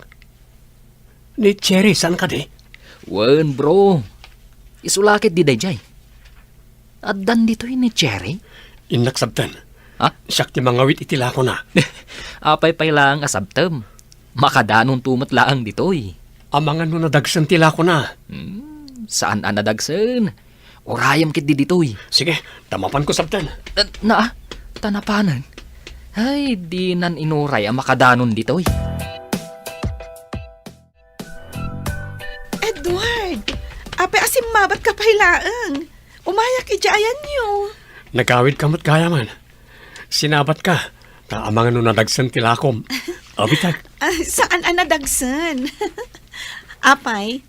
Ni Cherry, saan kadi? Wen, bro. Isu la ketdi daydiay. Addan ditoy ni Cherry? Innak sabten. Ha? Siak ti mangawit iti lakona. Apay pay laeng a sabtem? Makadanonto met laeng ditoy. Amangan no nadagsen ti lakona. Hmm, saan a nadagsen. Urayem ketdi ditoy. Sige, ta mapanko sabten. Eh, naa, ta napanen. Ay, dinan inuray a makadanon ditoy. Edward! Apay a simmabatka pay laeng? Umayak idiay ayanyo. Nagawidka met gayamen. Sinabatka, ta amangan no nadagsen ti lakom. Abitek. Ah, saan a nadagsen? Apay,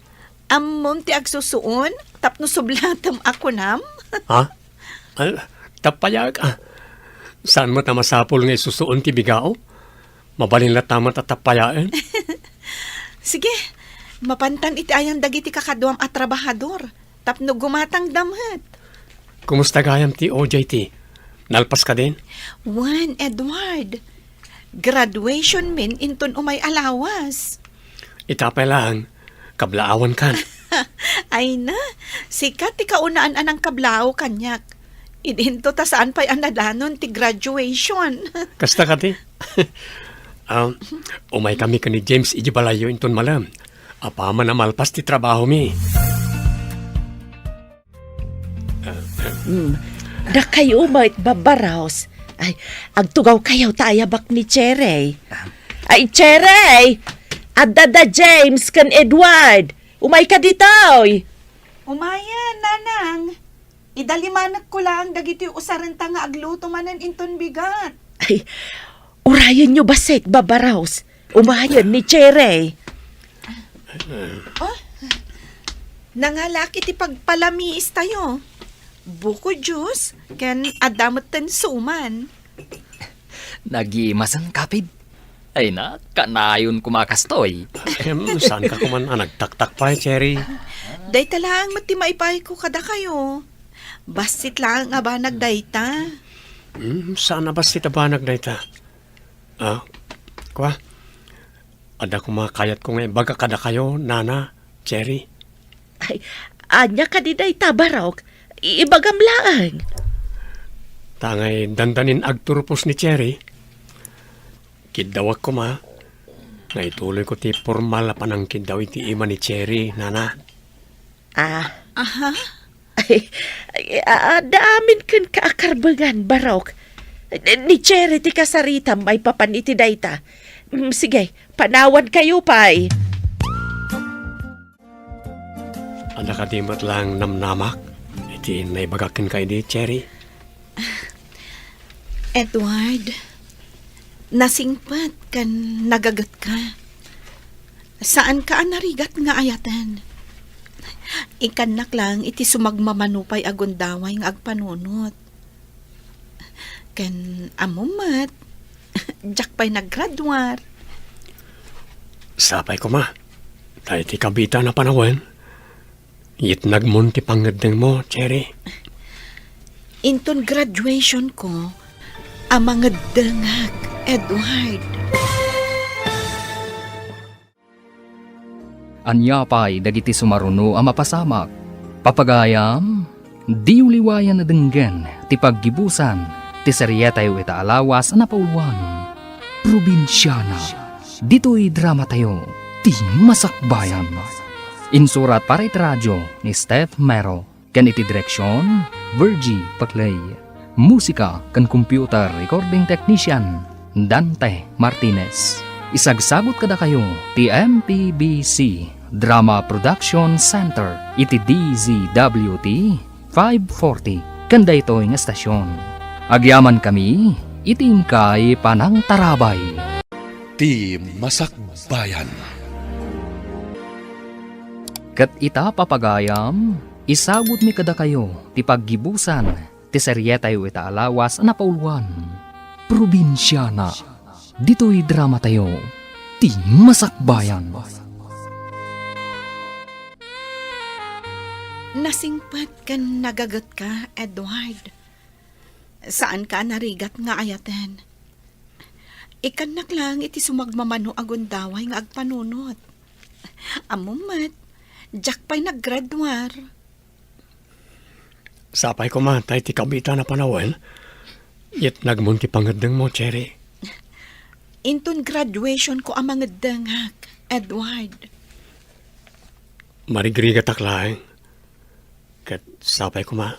ammom ti agsusuon tapno sublatem a kunam? Ha? Ay, tappayak, ah. Saan met a masapul nga isusuon ti bigao? Mabalin latta met a tappayaen. Sige, mapantan iti ayan dagiti kakaduam a trabahador tapno gumatangda met. Kumusta gayam ti O J T? Nalpas kadin? Wen, Edward. Graduation min inton umay a lawas. Ita pay laeng, kablaawankan. Ay na, sika ti kaunaan a nangkablaaw kaniak. Idinto ta saan pay a nadanon ti graduation. Kasta kadi? Ah, umay kami ken ni James iti balayyo inton malem. Apaman a malpas ti trabahomi. Mm. Dakayo met, Babba Rose. Ay, agtugawkayo ta ayabak ni Cherry. Ay, Cherry! Adda da James ken Edward. Umayka ditoy. Umayen, nanang. Idalimanekko laeng dagiti usarenta nga agluto manen inton bigat. Ay, urayenyo bassit, Babba Rose. Umayen ni Cherry. Oh, nangalak iti pagpalamiis tayo. Buko juice, ken adda metten suman. Nagimasen, kapid. Ay na, kanayon koma kastoy. Em, saan ka kuman a nagtaktak pay, Cherry? Dayta laeng met ti maipayko kadakayo. Bassit laeng a banag dayta. Hmm, saan a bassit a banag dayta? Ah, kua, adda koma kayatko nga ibaga kadakayo, Nana, Cherry. Ay, ania kadi dayta, Barok? I-, ibagam laeng. Ta ngay dandanin agturpos ni Cherry, kiddawak koma nga ituloyko ti pormal a panangkiddaw iti ima ni Cherry, Nana. Ah. Aha? Ay, ay, a-, adda amin kenka a karbengan, Barok. Ni Cherry ti kasaritam maipapan iti dayta. Mm, sige, panawankayo pay. Adda kadi met laeng namnamak iti naibagak kenka idi, Cherry? Edward, nasingpet ken nagagetka. Saanka a narigat nga ayaten. Ikannak laeng iti sumagmamano pay a gundaway nga agpanunot. Ken ammom met, diak pay naggraduar. Sapay koma, ta iti kabiitan a panawen, yitnagmon ti pangngeddengmo, Cherry. Inton graduation ko, a mangeddengak, Edward. Ania pay dagiti sumaruno a mapasamak? Papagayam, diyo liwayan a denggen ti paggibusan ti serietayo ita a lawas a napauluan, Probinsiana. Ditoy dramatayo, Ti Masakbayan. Insurat para iti radio ni Steph Mero ken iti direksion, Virgie Paclay. Musika ken computer recording technician, Dante Martinez. Isagsagut kadakayo ti M P B C Drama Production Center iti D Z W T five forty ken daytoy nga estasion. Agyamankami iti inkay panangtarabay. Ti Masakbayan. Ket ita, papagayam, isagutmi kadakayo ti paggibusan ti serietayo ita a lawas a napauluan, Probinsiana. Ditoy dramatayo, Ti Masakbayan. Nasingpet ken nagagetka, Edward. Saanka a narigat nga ayaten. Ikkannak laeng iti sumagmamano a gundaway nga agpanunot. Ammom met, diak pay naggraduar. Sapay koma ta iti kabiitan a panawen, yetnagmon ti pangeddengmo, Cherry. Inton graduationko a mangeddengak, Edward. Marigrigatak laeng. Ket sapay koma,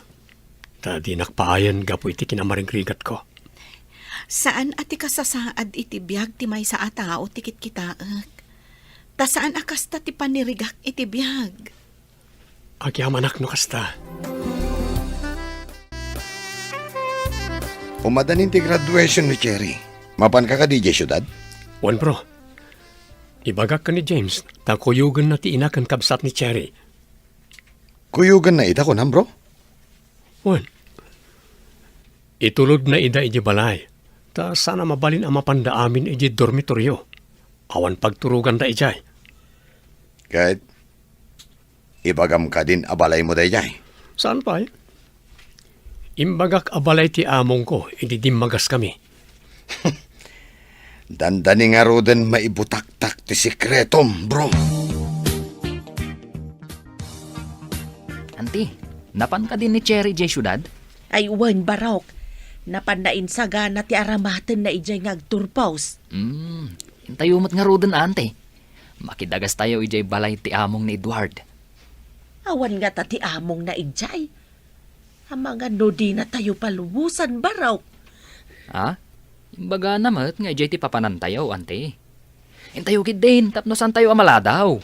ta dinak paayen gapu iti kinamarigrigatko. Saan a ti kasasaad iti biag ti maysa a tao ti kitkitaek. Ta saan a kasta ti panirigak iti biag. Agyamanak no kasta. Umadanin ti graduation ni Cherry. Mapanka kadi idiay siudad? Wen, bro. Ibagak ken ni James, ta kuyogenna ti ina ken kabsat ni Cherry. Kuyogenna ida, kunam, bro? Wen. Itulodna ida idiay balay, ta saan a mabalin a mapanda amin idiay dormitorio. Awan pagturoganda idiay. Ket ibagam kadin a balaymo daydiay? Saan pay? Imbagak a balay ti amongko idi dimmagaskami. Dandani ngaruden maibutaktak ti sekretom, bro. Anti, napan kadi ni Cherry idiay siudad? Ay, wen, barok. Napanna insagana ti aramatenna idiay nga agturpos. Hmm, intayo met ngaruden, anti. Makidagastayo idiay balay ti among ni Edward. Awan ngata ti amongna idiay. Amangan no dinatayo palubosan, barok. Ha? Imbagana met nga idiay ti papanantayo, anti. Intayo ketdin tapno saantayo a maladaw.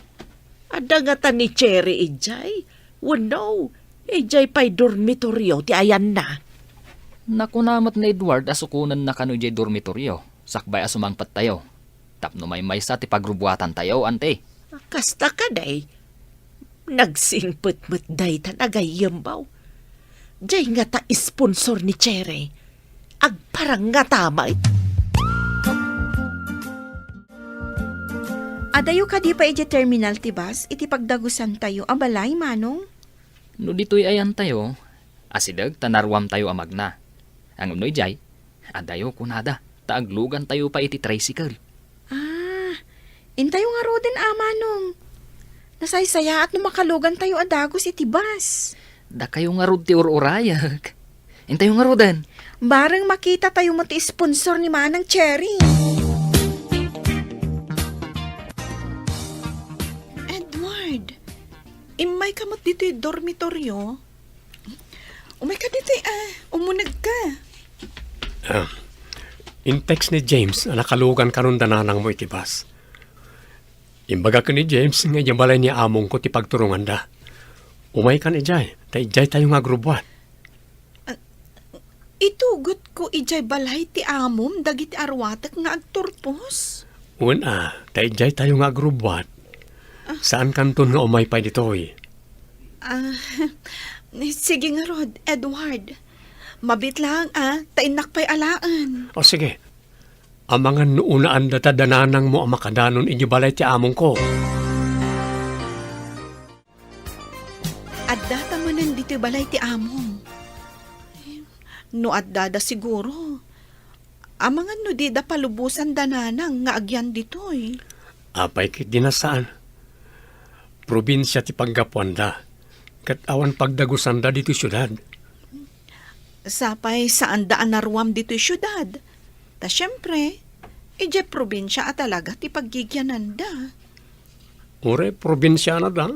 Adda ngata ni Cherry idiay? Wenno, idiay pay dormitorio ti ayanna? Nakuna met ni Edward a sukonenna kano idiay dormitorio, sakbay a sumangpettayo. Tapno maymaysa ti pagrubuatantayo, anti. Kasta kadi? Nagsingpet met dayta a gayyembaw. Diay ngata sponsor ni Cherry. Agparang ngata met. Adayo kadi pay idiay terminal ti bus iti pagdagusantayo a balay, Manong? No ditoy ayantayo, asideg ta naruamtayo a magna. Ngem no idiay, adayo kunada, ta aglugantayo pay iti tricycle. Ah, intayo ngaruden a, Manong. Nasaysayaat no makalugantayo a dagus iti bus. Dakayo ngarud ti ur-urayek. Intayo ngaruden. Bareng makitatayo met ti sponsor ni Manang Cherry. Edward, immayka met ditoy dormitorio? Umayka ditoy, ah, umunegka. Ah, in-text ni James a nakalugan kanon da nanangmo iti bus. Imbagak ken ni James nga idiay balay ni amongko ti pagturonganda. Umaykan idiay, ta idiaytayo nga agrubbuat. Ah, itugotko idiay balay ti amom dagiti aruatek nga agturpos? Wen a, ta idiaytayo nga agrubbuat. Ah. Saankanton nga umay pay ditoy. Ah, sige ngarud, Edward. Mabiit laeng a, ta innak pay alaen. O sige. Amangan no unaan data da nanangmo a makadanon idiay balay ti amongko. Addata manen ditoy balay ti amom. No addada siguro, amangan no dida palubosan da nanang nga agyan ditoy. Apay ketdi a saan? Probinsia ti paggapuanda, ket awan pagdagusanda ditoy siudad. Sapay saanda a naruam ditoy siudad. Ta siempre, idiay probinsia a talaga ti paggigiananda. Uray probinsianada,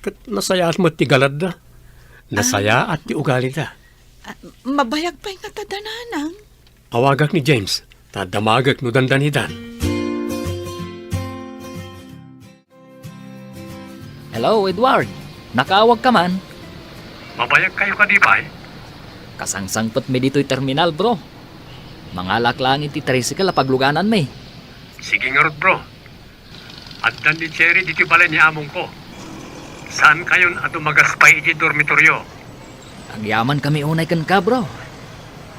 ket nasayaat met ti galadda. Nasayaat ti ugalida. Ah, mabayag pay ngata da, Nanang. Awagak ni James, ta damagek no dandanidan. Hello, Edward. Nakaawag ka man? Mabayag kayo kadi, bay? Kasangsangpet mi ditoy terminal, bro. Mangalak laeng iti tricycle a pagluganan mi. Sige ngarud, bro. Addan ni Cherry ditoy balay ni amongko. Saan kayon a dumagas pay iti dormitoryo? Agyaman kami unay kenka, bro.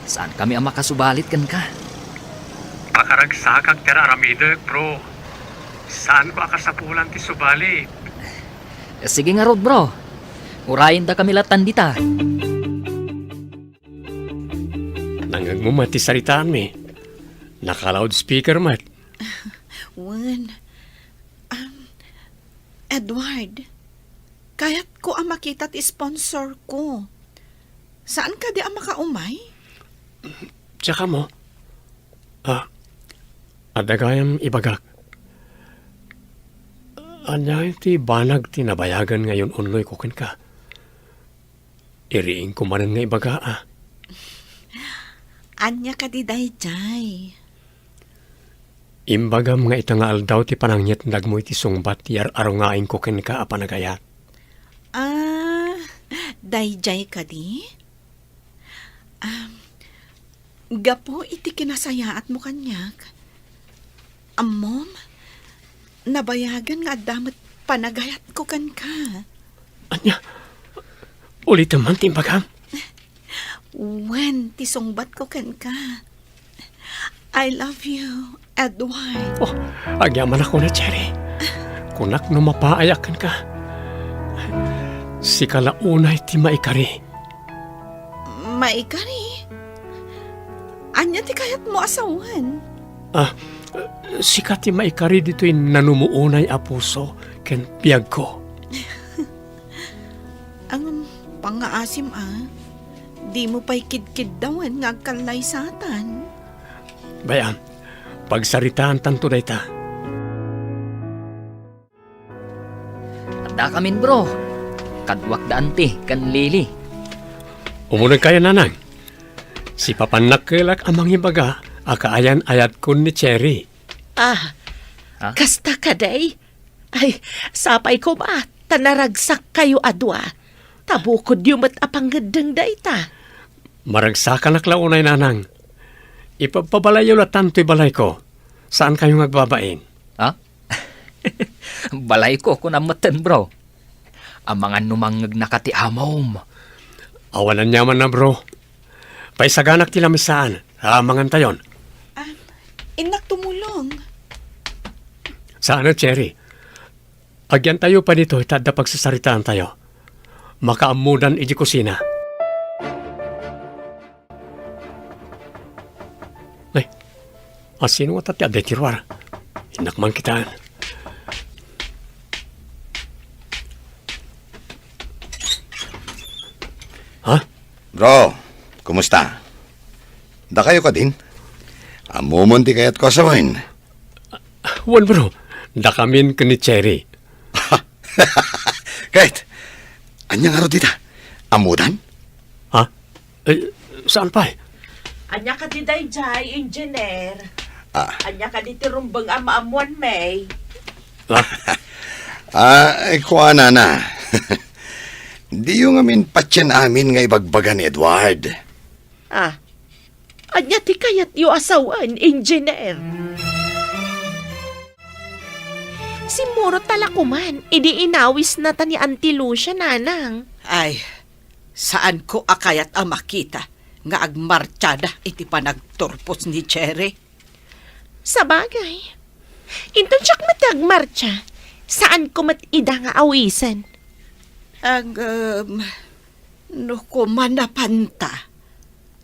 Saan kami a makasubalit kenka? Pakaragsakak ti aramidek, bro. Saanko a kasapulan ti subalit. Sige ngarud, bro. Urayenda kami latan dita. Nangngegmo met ti saritaanmi. Naka-loudspeaker met. Wen. Um, Edward, kayatko a makita ti sponsor ko. Saan kadi a makaumay? Tsaka mo? Ah, adda gayam ibagak. Ania ti banag ti nabayagan nga yun-unnoyko kenka? Iriingko manen nga ibaga, ah. Ania kadi daydiay? Imbagam nga ita nga aldaw ti panangngitnagmo iti sungbat ti ar-arungaingko kenka a panagayat. Ah, daydiay kadi? Um, gapu iti kinasayaatmo kaniak, ammom, nabayagan nga adda met panagayatko kenka. Ania? Ulitem man ti imbagam? Wen, ti sungbatko kenka. I love you, Edward. Oh, agyamanak unay, Cherry. Kunak no mapaayak kenka. Sika la unay ti maikari. Maikari? Ania ti kayatmo a sawen? Ah, sika ti maikari ditoy nanumuonay a puso ken biagko. Ang pangngaasim a, dimo pay kidkiddawen nga agkallaysatan. Bay-am, pagsaritaantanto dayta. Addakamin, bro. Kaduak da Auntie ken Lily. Umunegkayo, Nanang. Sipapannakkelak a mangibaga a kaayan-ayatkon ni Cherry. Ah, Ah? Kasta kadi? Ay, sapay koma, ta naragsakkayo a dua. Ta bukodyo met a pangngeddeng dayta. Maragsakanak la unay, Nanang. Ipabpabalayyo latan toy balayko. Saankayo nga agbabain? Ha? Balayko, kunam metten, bro. Amangan no mangngegnaka ti amom. Awan aniamanna, bro. Paisaganak ti lamisaan. Amangantayon. Ah, innak tumulong. Saan a, Cherry? Agyantayo pay ditoy ta adda pagsasaritaantayo. Makaammodan idiay kusina. Ay, asino ngata ti adda iti ruar? Innak man kitaen. Ha? Bro, kumusta? Dakayo kadin? Ammomon ti kayatko a sawen. Wen, bro. Dakamin ken ni Cherry. Ket, ania ngarud dita? Ammodan? Ha? Eh, saan pay? Ania kadi daydiay, Engineer? Ah. Ania kadi ti rumbeng a maammoanmi? Ah? Ah, eh, kuanana. Diyo ngamin patien amin nga ibagbaga ni Edward. Ah, ania ti kayatyo a sawen, Engineer? Simmurot ta la koman idi inawisnata ni Auntie Lucia, Nanang. Ay, saanko a kayat a makita nga agmartiada iti panagturpos ni Cherry. Sabagay, inton siak met ti agmartia, saanko met ida nga awisen. Ngem, no koma napanta,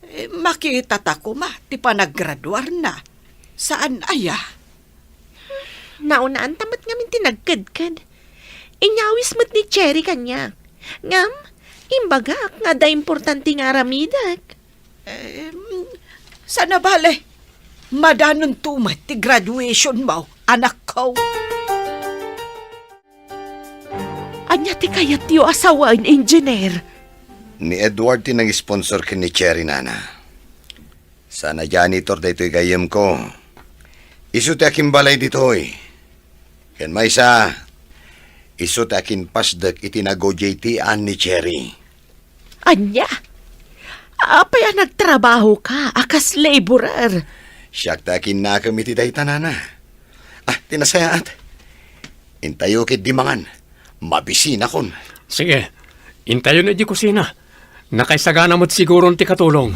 eh, makitata koma ti panaggraduarna. Saan aya? Naunaanta met ngamin ti nagkedked. Inyawis met ni Cherry kaniak. Ngem, imbagak nga adda importante nga aramidek. Em, saan a bale, madanonto met ti graduationmo, anakko. Ania ti kayatyo a sawen, Engineer? Ni Edward ti nang-sponsor ken ni Cherry, nana. Saan a janitor daytoy gayyemko. Isu ti akimbalay ditoy. Ken maysa, isu ti akinpasdek iti nagojetian ni Cherry. Ania? Apay a nagtrabahoka a kas laborer? Siak ti akinnakem iti dayta, nana. Ah, ti nasayaat. Intayo ketdi mangan. Mabisinakon. Sige, intayon iti kusina. Nakaisagana met siguron ti katulong.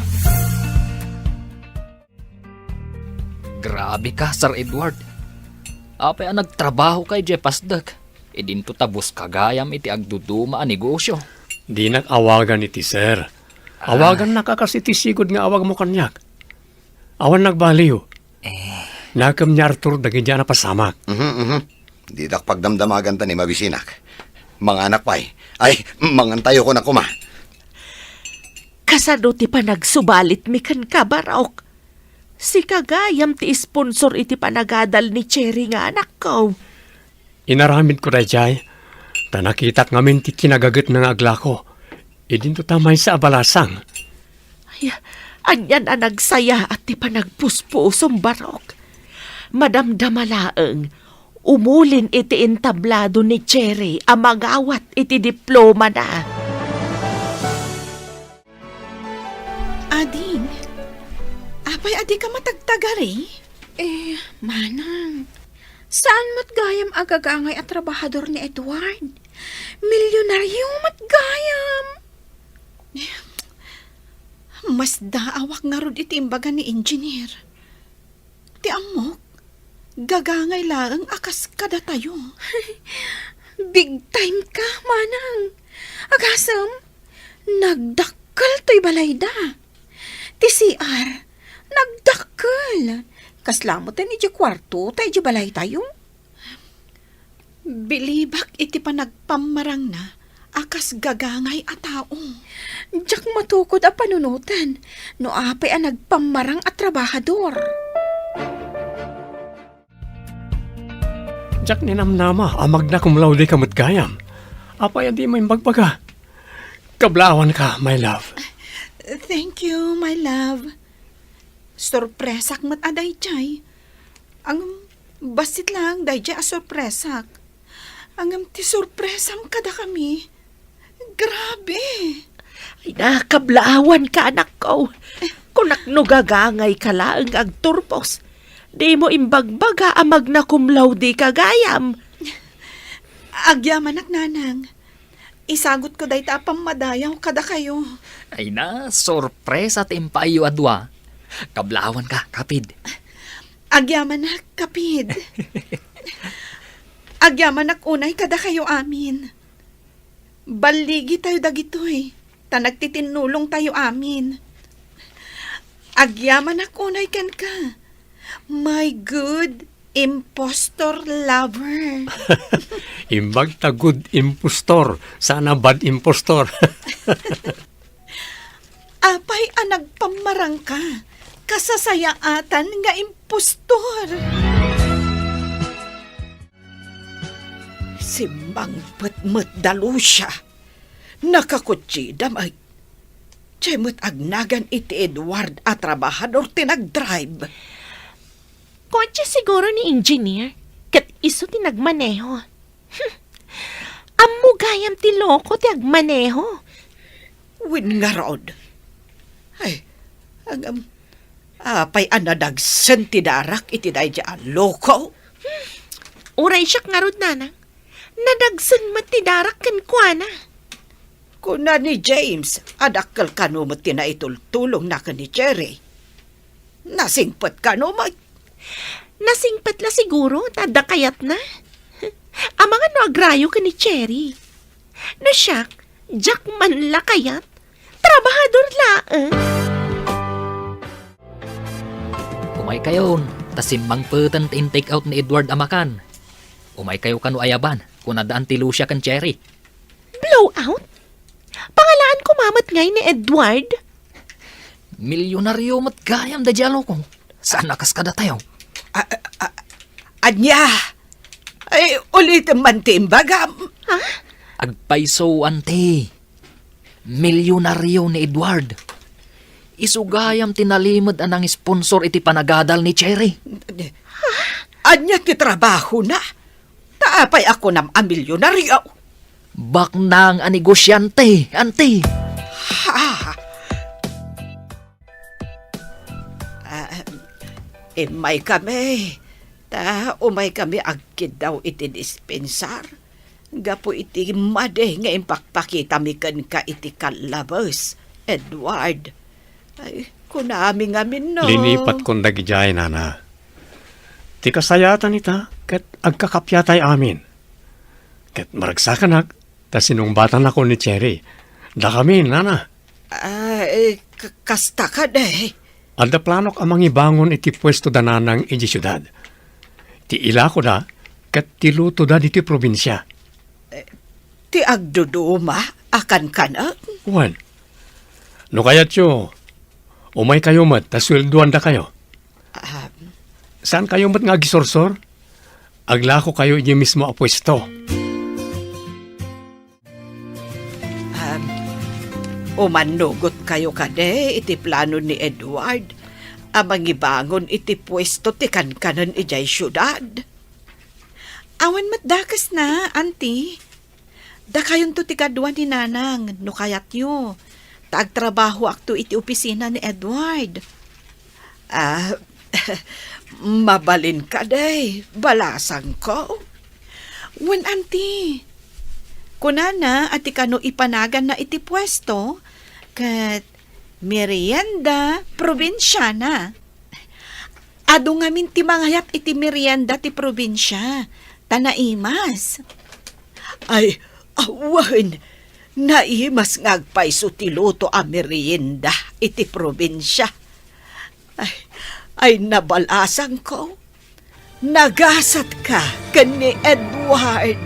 Grabe ka, Sir Edward. Apay a nagtrabahoka idiay pasdek, idinto ta buska gayam iti agduduma a negosyo? Dinak awagan iti sir. Ah. Awagannak a kas iti sigud nga awagmo kaniak. Awan nagbaliw. Eh. Nakem ni Arthur dagiti a napasamak. Mhm, mhm. Didak pagdamdamagan ta ni mabisinak. Manganak pay. Ay, mangantayo koma. Kasano ti panagsubalitmi kenka, Barok? Sika gayam ti sponsor iti panagadal ni Cherry nga anakko. Inaramidko daydiay, ta nakitak ngamin ti kinagagetna nga aglako. Idinto ta maysa a balasang. Ay, anian a nagsayaat ti panagpuspusom, Barok. Madamdama laeng, umulin iti entablado ni Cherry a mangawat iti diplomana. Ading, apay a dika matagtagari? Eh, manang, saan met gayam a gagangay a trabahador ni Edward? Milyonaryo met gayam! Masdaawak ngarud iti imbaga ni Engineer. Ti ammok, gagangay laeng a kas kadatayo. Big time ka, manang. Agasem, nagdakkel toy balayda. Ti C R, nagdakkel. Kasla met idiay kuarto ta idiay balaytayo. Bilibak iti panagpammarangna a kas gagangay a tao. Diak matukod a panunoten no apay a nagpammarang a trabahador. Diak ninamnama a magna cum laude ka met gayam. Apay a dimo imbagbaga? Kablawan ka, my love. Thank you, my love. Sorpresak met a daydiay. Ngem, bassit laeng daydiay a sorpresak. Ngem ti sorpresam kadakami, grabe! Ay, nakablaawan ka, anakko. Kunak no gagangay ka laeng nga agturpos. Dimo imbagbaga a magna cum laude ka gayam. Agyamanak, nanang. Isagutko dayta a pammadayaw kadakayo. Ay na, sorpresa ti impaayyo a dua. Kablawan ka, kapid. Agyamanak, kapid. Agyamanak unay kadakayo amin. Balligitayo dagitoy, ta nagtitinnulongtayo amin. Agyamanak unay kenka, my good impostor lover. Imbag ta good impostor, saan a bad impostor. Apay a nagpammarangka, kasasayaatan nga impostor. Simmangpet met da Lucia. Nakakotsida met. Diay met agnagan iti Edward a trabahador ti nagdrive. Kotse siguro ni Engineer, ket isu ti nagmaneho. Hmm. Ammo gayam ti loko ti agmaneho. Wen ngarud. Ay, ngem, apay a nadagsen ti darak iti daydiay a loko? Uray siak ngarud, nanang. Nadagsen met ti darak kenkuana. Kuna ni James a dakkel kano met ti naitultulongna ken ni Cherry. Nasingpet kano met? Nasingpet la siguro ta adda kayatna. Amangan no agrayo ken ni Cherry. No siak, diak man la kayat. Trabahador laeng. Umaykayon, ta simmangpeten ti in-take out ni Edward a makan. Umaykayo kano ayaban, kunada Auntie Lucia ken Cherry. Blowout? Pangalaan koma met ngay ni Edward? Milyonaryo met gayam daydiay a loko. Saan a kas kadatayo? A-, a-, a-, ania? Ay, ulitem man ti imbagam. Ha? Agpayso, Auntie. Milyonaryo ni Edward. Isu gayam ti nalimed a nangisponsor iti panagadal ni Cherry. Ania ti trabahona? Ta apay a kunam a milyonaryo? Baknang a negosyante, anti. Ha? Ah, immay kami. Ta umay kami agkiddaw iti dispensar. Gapu iti madi nga impakpakitami kenka iti kallabes, Edward. Ay, kunami ngamin no. Linipatkon dagidiay, nana. Ti kasayaatan ita, ket agkakappia tay amin. Ket maragsakanak, ta sinungbatanakon ni Cherry. Dakami, nana. Ah, eh, k-, kasta kadi. Adda planok a mangibangon iti puesto da nanang iti siudad. Ti ilakoda ket ti lutoda diti probinsia. Eh, ti agduduma a kankanen? Wen. No kayatyo, umaykayo met ta sueldoandakayo. Ah. Saankayo met nga agisursor? Aglakokayo idiay mismo a puesto. Um, umannugotkayo kadi iti plano ni Edward a mangibangon iti puesto ti kankanen idiay siudad? Awan met dakesna, anti. Dakayonto ti kadua ni Nanang, no kayatyo. Ta agtrabahoakto iti opisina ni Edward. Ah, mabalin kadi, balasangko. Wen, anti. Kunana a ti kano ipanaganna iti puesto, ket merienda probinsiana. Adu ngamin ti mangayat iti merienda ti probinsia, ta naimas. Ay, awan! Naimas nga agpayso ti luto a merienda iti probinsia. Ay, ay, nabalasangko. Nagasatka ken ni Edward.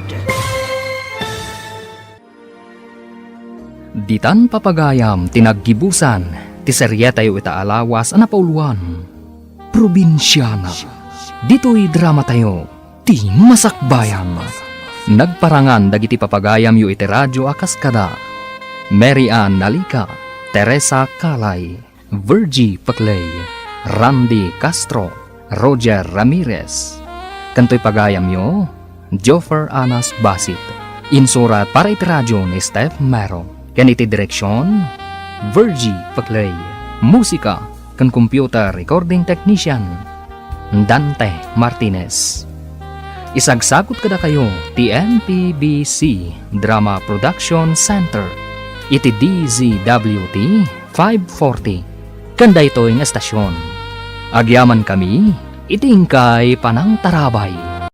Ditan papagayam ti naggibusan ti serietayo ita a lawas a napauluan, Probinsiana. Ditoy dramatayo, ti Masakbayan. Nagparangan dagiti papagayamyo iti radio a kas kada Mary Ann Nalica, Teresa Calay, Virgie Paclay, Randy Castro, Roger Ramirez. Ken toy pagayamyo, Joffer Anas Basit. Insurat para iti radio ni Steph Mero. Ken iti direksion, Virgie Paclay. Musika ken computer recording technician, Dante Martinez. Isagsagut kadakayo ti M P B C Drama Production Center iti D Z W T five forty ken daytoy nga estasion. Agyamankami iti inkay panangtarabay.